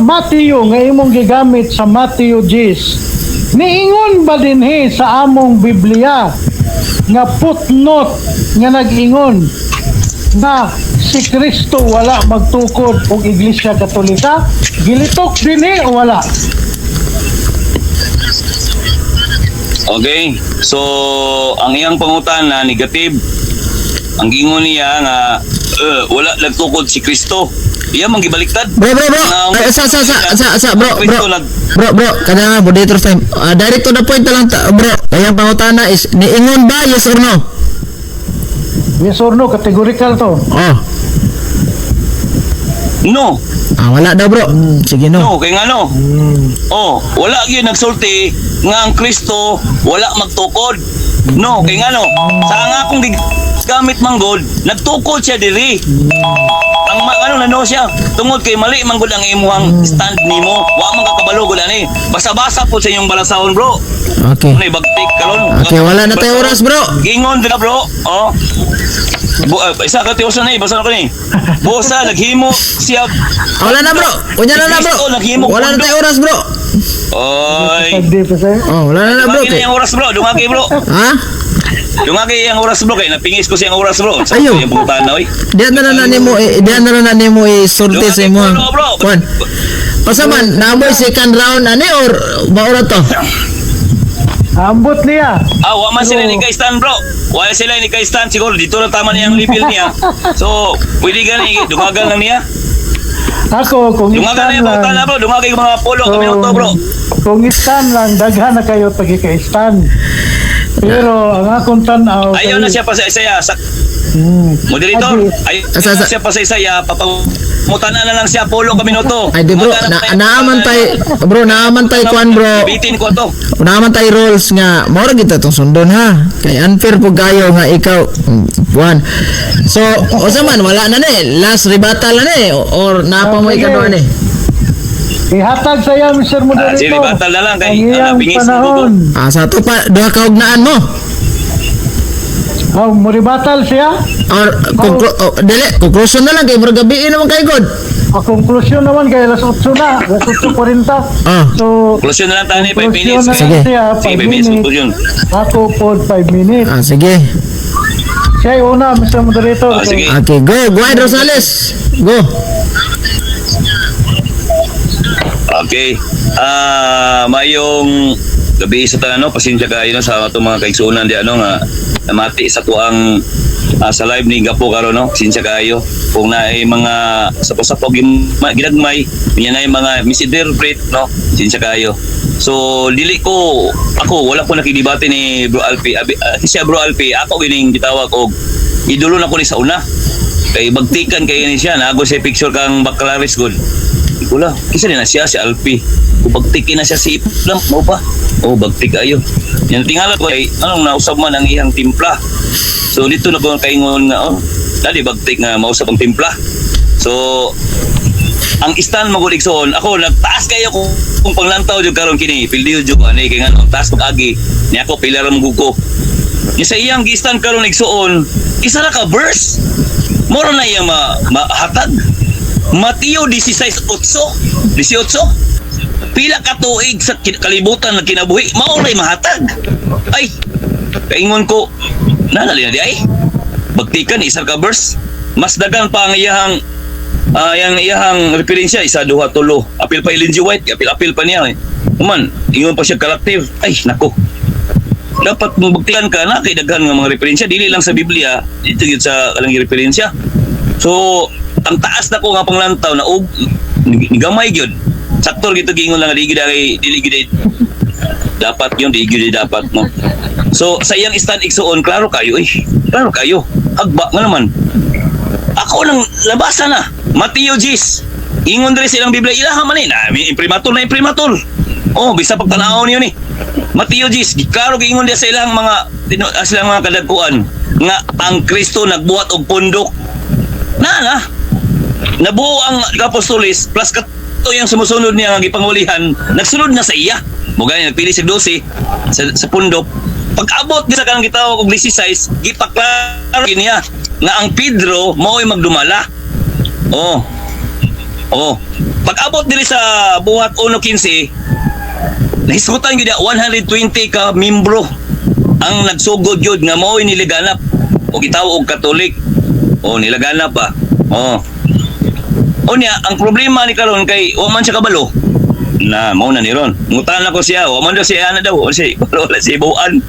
Matthew nga imong gigamit sa Matthew 10. Niingon ba dinhi sa among Biblia nga footnote nga nag-ingon na si Kristo wala magtukod og Iglesia Katolika? Gilitok dinhi o wala? Okay. So, ang iyang pangutana negative. Ang gingon niya nga wala nagtukod si Kristo. Iya man gibaliktad. Bro, bro, bro. Ay, sa, bro, Ang bro. Kristo Bro, bro, kada nga, moderator time. Ah, direct to the point na lang, bro. Kaya ang pangutana is, niingon ba, yes or no? Yes or no? Categorical to. Oh. No. Ah, wala daw, bro. Sige, no. No, kay ngano? Oh, wala gyud nagsulti nga ang Kristo wala magtukod. No, kay ngano? Sa ang akong gamit manggod, nagtukod siya diri. Ang ano nano siya tungod kay mali manggod ang imuhang stand nimo. Wa man ka kabalo gud ani. Basa-basa po sa inyong balasahon, bro. Okay. Ano bagtik kalon. Okay, wala na tayo oras, bro. Gingon dira, bro. Oh. Isa ka tiusan na eh, basa na ko ni. Bosa naghimo siya. Ah, wala na, bro. Unya na na, bro. Kristo, naghimo Wala na pundo. tayo oras, bro. Oy. Pagdi pa sa'yo. Oh, wala na na, bro. Dungagi na Kay. yung oras, bro. Dungagi, bro. Ha? Dungagi yung oras, bro. Kay napingis ko siyang oras, bro. Sa Ayaw. yung pangutana, oy. Diyan na lang na nimo isulti sa imo. Dungagi bro. Kuan. Pasaman, naamoy second round ani or maura to? Ambot niya. Ah, wa man sila ni kay-stand, bro. Wala sila ni kay-stand siguro dito na tama niya ang level niya. So, pwede gani dungagan lang niya. Ako, kung Dungagan istan na yung lang. pangutana, bro. Dungagi yung mga polo kami Kung, to, bro. kung istan lang, daghan na kayo pagkika-istan. Pero ang akong tanaw Ayaw na siya pa sa isaya. Sa moderator, Adi. ayaw Asa- na asa- siya pa sa isaya. Papangutana na lang siya polo kami to. Ay di bro, na, naaman tay bro, naaman tay kuan, bro. Bitin ko to. Naaman tay rules nga mao ra kita tong sundon ha. Kay unfair po kayo nga ikaw kuan. So, usa man wala na ni, last rebuttal na ni or naa pa mo Ah, sige. ikaduha ni. Ihatag sa iya, Mr. Moderator. Ah, sige, battle na lang kay- Ang iyang napingis na panahon. Ah, sa ato pa duha ka ugnaan mo. Oh, muribatal siya. Or oh, dili, conclusion na lang kay murag gabi naman kay God. Ang konklusyon naman kay alas 8 na, alas 8:40. Ah. So, Konklusyon na lang tayo ni 5 konklusyon minutes. na Sige. lang siya, Sige, 5 5 minutes. minutes. Konklusyon. Ako po, 5 minutes. Ah, sige. Siya yung una, Mr. Moderator. Ah, sige. Okay, go. Go ahead, Rosales. Go. Okay. Ah, mayong gabi sa tanan no, pasensya kayo no sa atong mga kaigsuonan di ano nga namati sa tuang sa live ni Gapo karon no. Pasensya kayo kung naay mga sapo-sapo ginagmay, niya naay mga misinterpret no. Pasensya kayo. So dili ko ako wala ko nakidebate ni Bro Alpi. Abi, siya Bro Alpi, ako gining gitawag og idolo na ko ni sa una. Kay bagtikan kay ni siya, nago siya picture kang Baclares good. Wala, kisa din na siya si Alpi. Kung bagtikin na siya si Iplam, mo pa. Oh, bagtik ayo. Yan tingala ko ay anong nausab man ang iyang timpla. So dito na ko kaingon nga oh, dali bagtik nga mausab ang timpla. So ang istan magud igsoon ako nagtaas kayo kung panglantaw jud karon kini pildiyo jud ko ani kay ngano taas pag agi niya ako pila ra mo ko. Ni sa iyang gistan karon igsoon isa ra ka verse moro na iyang mahatag. Mateo 16:8 18 pila ka tuig sa kalibutan na kinabuhi mao ray mahatag. Ay kaingon ko nanali na di ay bagtikan isa ka verse mas dagan pa ang iyahang yang iyahang referensya isa duha tulo apil pa Ellen G. White apil apil pa niya eh. Human ingon pa siya karakter ay nako dapat mo bagtikan ka na kay daghan nga mga referensya dili lang sa Biblia dito gyud sa kalang referensya. So ang taas na ko nga panglantaw na og nigamay gyud saktor gito giingon lang nga di gyud ay dili gyud ay dapat yun di gyud ay dapat no. So sa iyang stand igsuon klaro kayo eh klaro kayo hagba nga naman ako nang labasa na Mateo Gis ingon diri silang Biblia ilaha man eh na imprimatur na imprimatur oh bisa pagtan-awon niyo ni Mateo Gis klaro giingon diya sa ilang mga silang mga kadagkuan nga ang Kristo nagbuhat og pundok na na nabuo ang apostoles plus kato yung sumusunod niya nga gipanghulihan nagsunod na sa iya mo gani nagpili sig 12 sa pundok pag-abot niya sa kanang gitawag og 16 gipaklaro niya nga ang Pedro mao'y magdumala. Oh oh pag-abot diri sa buhat 1:15 nahisgutan gyud 120 ka membro ang nagsugod gyud nga mao'y niliganap o gitawag og Katolik o nilaganap ba oh. Unya, ang problema ni karon kay wa man siya kabalo. Na mao na ni ron. Ngutan ako siya, wa man daw siya ana daw, siya wala siya ibuan.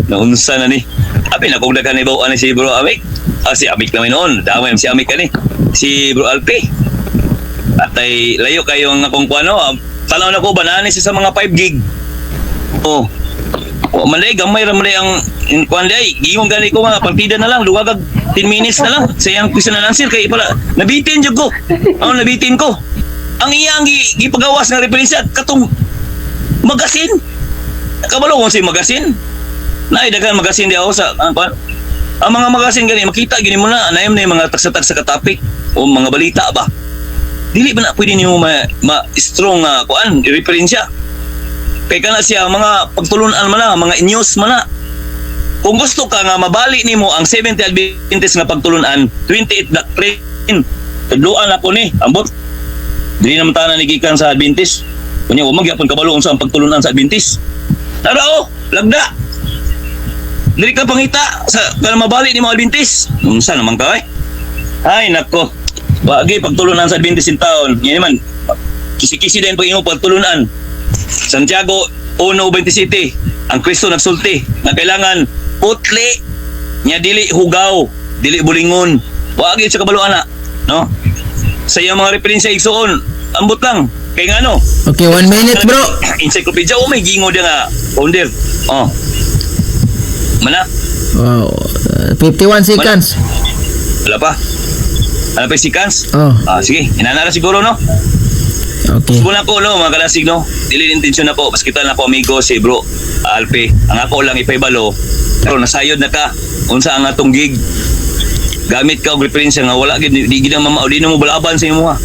Naunsa na ni. Abi na kung daghan ibuan ni si Bro Amik. Ah, si Amik naman noon. Damay si Amik ani. Si Bro Alpi. Atay layo kayo ang akong kuano. Tanaw na ko banani siya sa mga 5 gig. Oh. Wa man day gamay ra man day ang kuan day. Giingon gani ko nga partida na lang duwagag 10 minutes na lang sa iyang question and answer kay pala nabitin jud ko. Ano nabitin ko? Ang iyang gipagawas nga referensya katong magasin. Kabalo kung si magasin. Naay daghan magasin di ako sa ang kuan. Ang mga magasin gani makita gini mo na anayom na yung mga tagsa-tagsa ka topic o mga balita ba. Dili ba na pwede nimo ma strong nga kuan referensya. Kay kana siya mga pagtulunan man na, mga news man na. Kung gusto ka nga mabali nimo ang 70 Adventist nga pagtulunan, 28 doctrine. Tudloan ako ni, ambot. Dili naman tanan ni gikan sa Adventist. Kunya wa man gyapon kabalo unsa ang pagtulunan sa Adventist. Tara oh, lagda. Dili ka pangita sa kana mabali ni mga Adventist. Unsa naman ka ay? Ay nako. Wagi pagtulunan sa Adventist in town. Yan man. Kisi-kisi din pag imo pagtulunan. Santiago 1:27, ang Kristo nagsulti nga kailangan putli nya dili hugaw, dili bulingon. Wagi sa kabalo ana, no? Sa iyang mga referensya, igsuon, ambot lang. Kay ngano? Okay, 1 minute, bro. Encyclopedia o may gingo dia nga founder. Oh. Mana? Wow, 51 seconds. Wala pa. Ano pa yung seconds? Oh, Ah, sige, inana na siguro, no? Okay. Kung ako, no, mga kalasig, no? Dili intensyon na po, paskitan na ako amigo si bro Alpe. Ang ako lang ipaibalo, pero nasayod na ka, unsa ang atong gig. Gamit ka og referensya nga wala gid, di gid ang mama di na mo balaban sa imo ha.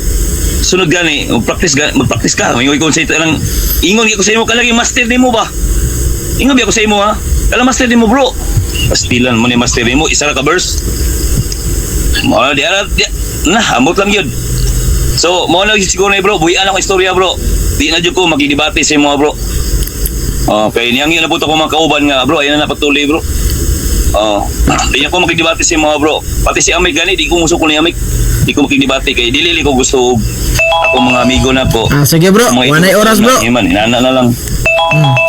Sunod gani, mag-practice ka, mag-practice ka. May ko sa ito lang ingon gyud ko sa imo kalagi master nimo ba? Ingon gyud ko sa imo ha. Kala master nimo, bro. Pastilan mo ni master nimo isa ra ka verse. Mo di ara di, na ambot lang yun. So, mo na siguro na, bro, buhian ako istorya, bro. Di na jud ko makidebate sa imo, bro. Oh, kay niyang yun nabuto ko mga kauban nga, bro, ayun na napatuloy, bro. Oh, di na ko makidebate sa imo, bro. Pati si Amik gani, di ko musuko ni Amik. Di ko makidebate kay dili ko gusto og ako mga amigo na po. Ah, sige, bro, Mga wanay oras, bro. Iman, inana na lang.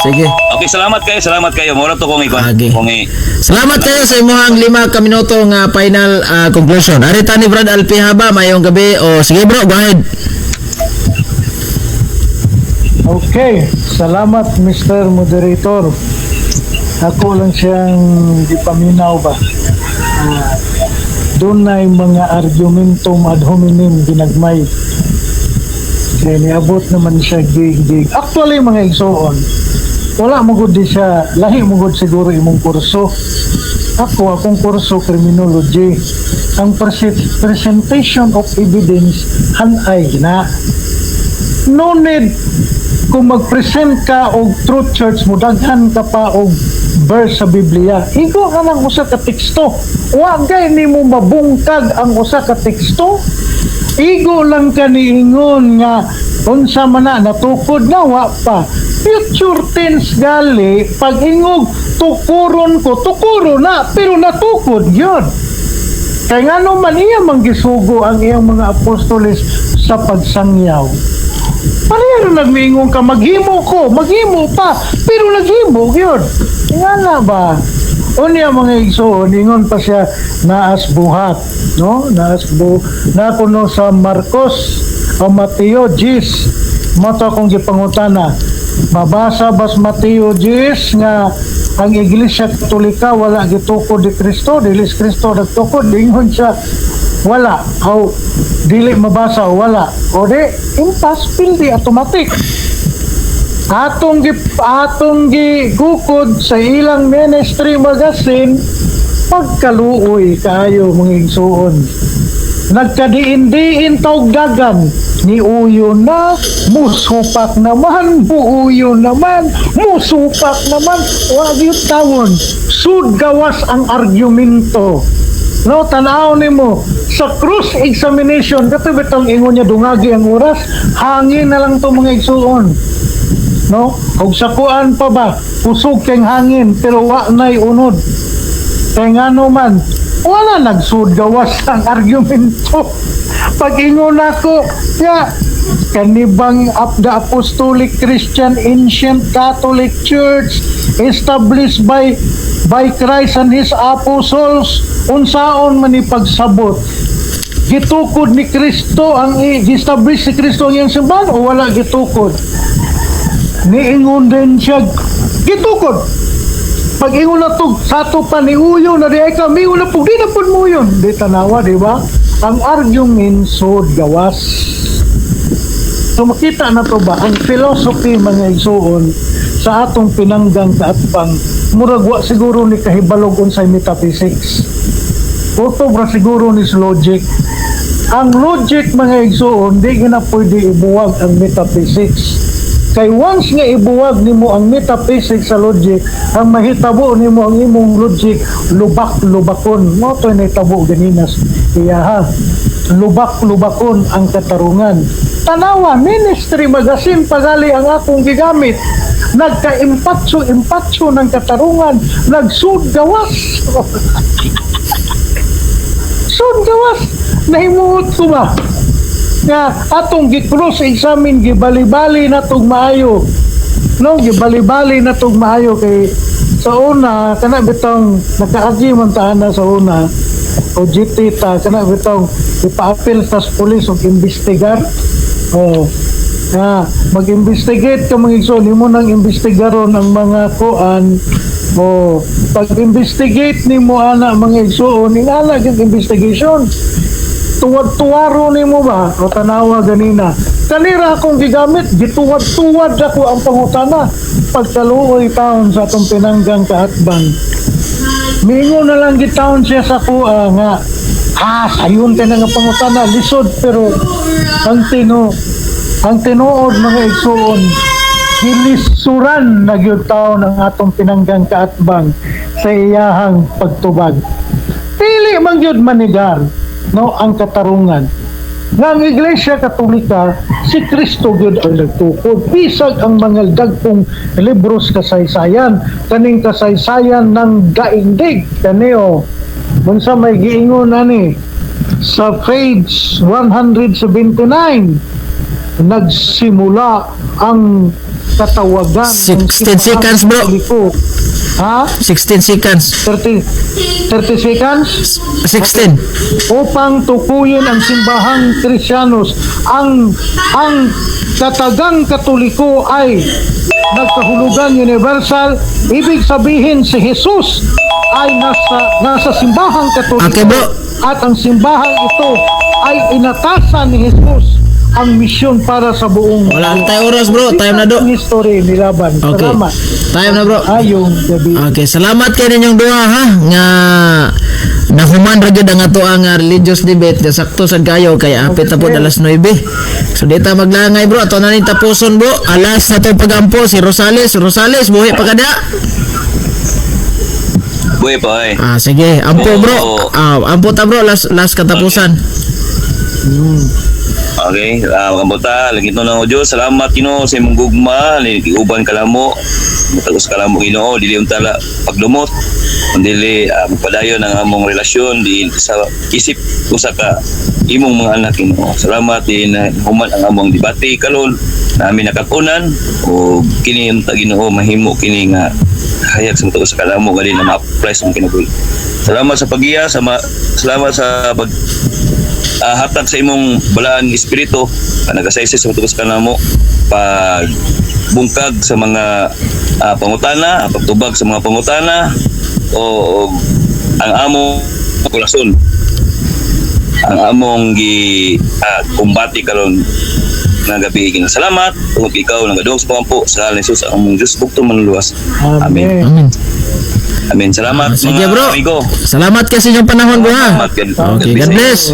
Sige. Okay, salamat kayo, salamat kayo. Mura to kong ikon. Okay. Kong Salamat kayo sa imong 5 ka minuto nga final conclusion. Arita ni Brad Alpi Haba, mayong gabi. O sige, bro, go ahead. Okay, salamat, Mr. Moderator. Ako lang siyang gipaminaw ba. Ah, dunay mga argumentum ad hominem ginagmay. Kaya niabot naman siya gig. Actually, mga igsoon, wala mo gud di siya, lahi mo gud siguro imong kurso. Ako, akong kurso, criminology. Ang presentation of evidence, hanay na. No need kung mag-present ka og Truth Church mo daghan ka pa og verse sa Biblia. Igo ka lang usa ka teksto. Wa gay nimo mabungkag ang usa ka teksto. Igo lang ka niingon nga unsa man na natukod na wa pa. Future tense gali pag ingog tukuron ko, tukuro na pero natukod yun. Kay ngano man iya manggisugo ang iyang mga apostoles sa pagsangyaw. Pareho nagmiingon ka, maghimo ko, maghimo pa, pero naghimo yun. Nga na ba? Unya, mga igsoon, ingon pa siya, naas buhat, no? Naas bu na kuno sa Marcos o Mateo 10. Mo to akong gipangutana. Mabasa bas Mateo 10 nga ang Iglesia Katolika wala gitukod ni Kristo, dili si Kristo nagtukod, ingon siya wala. How dili mabasa wala. O di impas pildi automatic. Atong gigukod sa ilang ministry magazine, pagkaluoy kaayo, mga igsuon. Nagkadiin-diin taog dagan ni uyo na musupak naman, buuyo naman, musupak naman, wag yung tawon. Sud gawas ang argumento. No, tanaw nimo sa cross examination kato bitong ingon niya dungagi ang oras, hangin na lang to, mga igsuon. No? Og sa kuan pa ba, kusog kay hangin pero wa nay unod. Kay ngano man, wala nagsud gawas ang argumento. Pag ingon ako, ya, kanibang up the Apostolic Christian Ancient Catholic Church established by Christ and His apostles, unsaon man ni pagsabot? Gitukod ni Kristo ang gi-establish si Kristo ang iyang simbahan o wala gitukod? Niingon din siya, gitukod. Pag ingon na to, sa ato pa ni uyo na di ay ka, mingon na po, di na po mo yun. Di tanawa, di ba? Ang argument sod gawas. So makita na to ba, ang philosophy, mga igsuon, sa atong pinanggang kaatbang, murag wa siguro ni kahibalog unsay metaphysics. Utob ra siguro ni sa logic. Ang logic, mga igsuon, di na pwede ibuwag ang metaphysics. Kay once nga ibuwag nimo ang metaphysics sa logic, ang mahitabo nimo ang imong logic lubak-lubakon. Mo to nahitabo ganina iyaha. Lubak-lubakon ang katarungan. Tanawa, Ministry Magazine pagali ang akong gigamit. Nagka-impatso-impatso ng katarungan, nagsud gawas. Sud gawas. Nahimuot ko ba? Nga atong gi-cross examine, gibali-bali na tog maayo. No, gibali-bali na tog maayo kay sa una kana bitong nakaagi man ta na sa una o GT ta, kana bitong ipa-appeal sa pulis og imbestigar. Oh. Nga mag-investigate ka, mga igsoon, imo nang imbestigaron ang mga kuan o pag-investigate nimo ana, mga igsoon, ingana gyud investigation, tuwad-tuwaro nimo ba? O tanawa ganina, kanira akong gigamit, gituwad-tuwad ako ang pangutana. Pagkaluoy taon sa atong pinanggang kaatbang, mingo na lang gitaon siya sa kuha nga sayon ka na nga pangutana, lisod. Pero ang tinuod, mga igsoon, gilisuran na gyud taon ang atong pinanggang kaatbang sa iyahang pagtubag. Dili man gyud manigar, no, ang katarungan nga ang Iglesia Katolika, si Kristo gyud ang nagtukod, bisag ang mga dagkong libros kasaysayan, kaning kasaysayan ng daigdig kaniyo, unsa may giingon ani sa page 179, nagsimula ang katawagan ng 16 seconds, bro. Katoliko. Ha? 16 seconds. 30, 30 seconds. 16. Upang tukuyin ang simbahang Kristiyanos. Ang katagang Katoliko ay nagkahulugan universal, ibig sabihin si Jesus ay nasa simbahang Katoliko Okay, bro. At ang simbahang ito ay inatasan ni Jesus ang misyon para sa buong Wala na tayo oras, bro. Time na do. Ang history nilaban. Okay. Salamat. Time na, bro. Ayong gabi. Okay, salamat kay ninyong duha ha nga nahuman ra gyud ang ato ang religious debate nga sakto sad kayo kay apit na po alas 9. So di ta maglangay, bro, ato na ning tapuson, bro. Alas na to pagampo si Rosales. Rosales, buhi pa kada. Buhay pa eh. Ah, sige, ampo, bro. Oo. Ah, ampo ta, bro, last last katapusan. Okay, makambuta, langit no lang o Diyos. Salamat Ginoo sa imong gugma, giuban ka namo. Matagos ka namo, Ginoo, dili unta la paglumot. Kundi magpadayon ang among relasyon di sa isip usa ka imong mga anak, Ginoo. Salamat din na human ang among debate karon namin nakatunan o kini unta, Ginoo, mahimo kini nga hayag sa matagos ka namo gali na ma-apply sa among kinabuhi. Salamat sa pagiya, salamat sa pag hatag sa imong balaan espiritu nga nagasaysay sa matubos ka namo pag bungkag sa mga pangutana, pagtubag sa mga pangutana o ang among kurason, ang among gi kumbati karon nga gabi. Ginoo, salamat tungod ikaw nagadungog sa pangampo sa ngalan ni Jesus, ang among Diyos bugtong manluluwas. Amen. Amen. Amen. Salamat, Ah, sige, mga bro. amigo. Salamat kasi inyong panahon, bro ha. Salamat. God, Okay, God bless.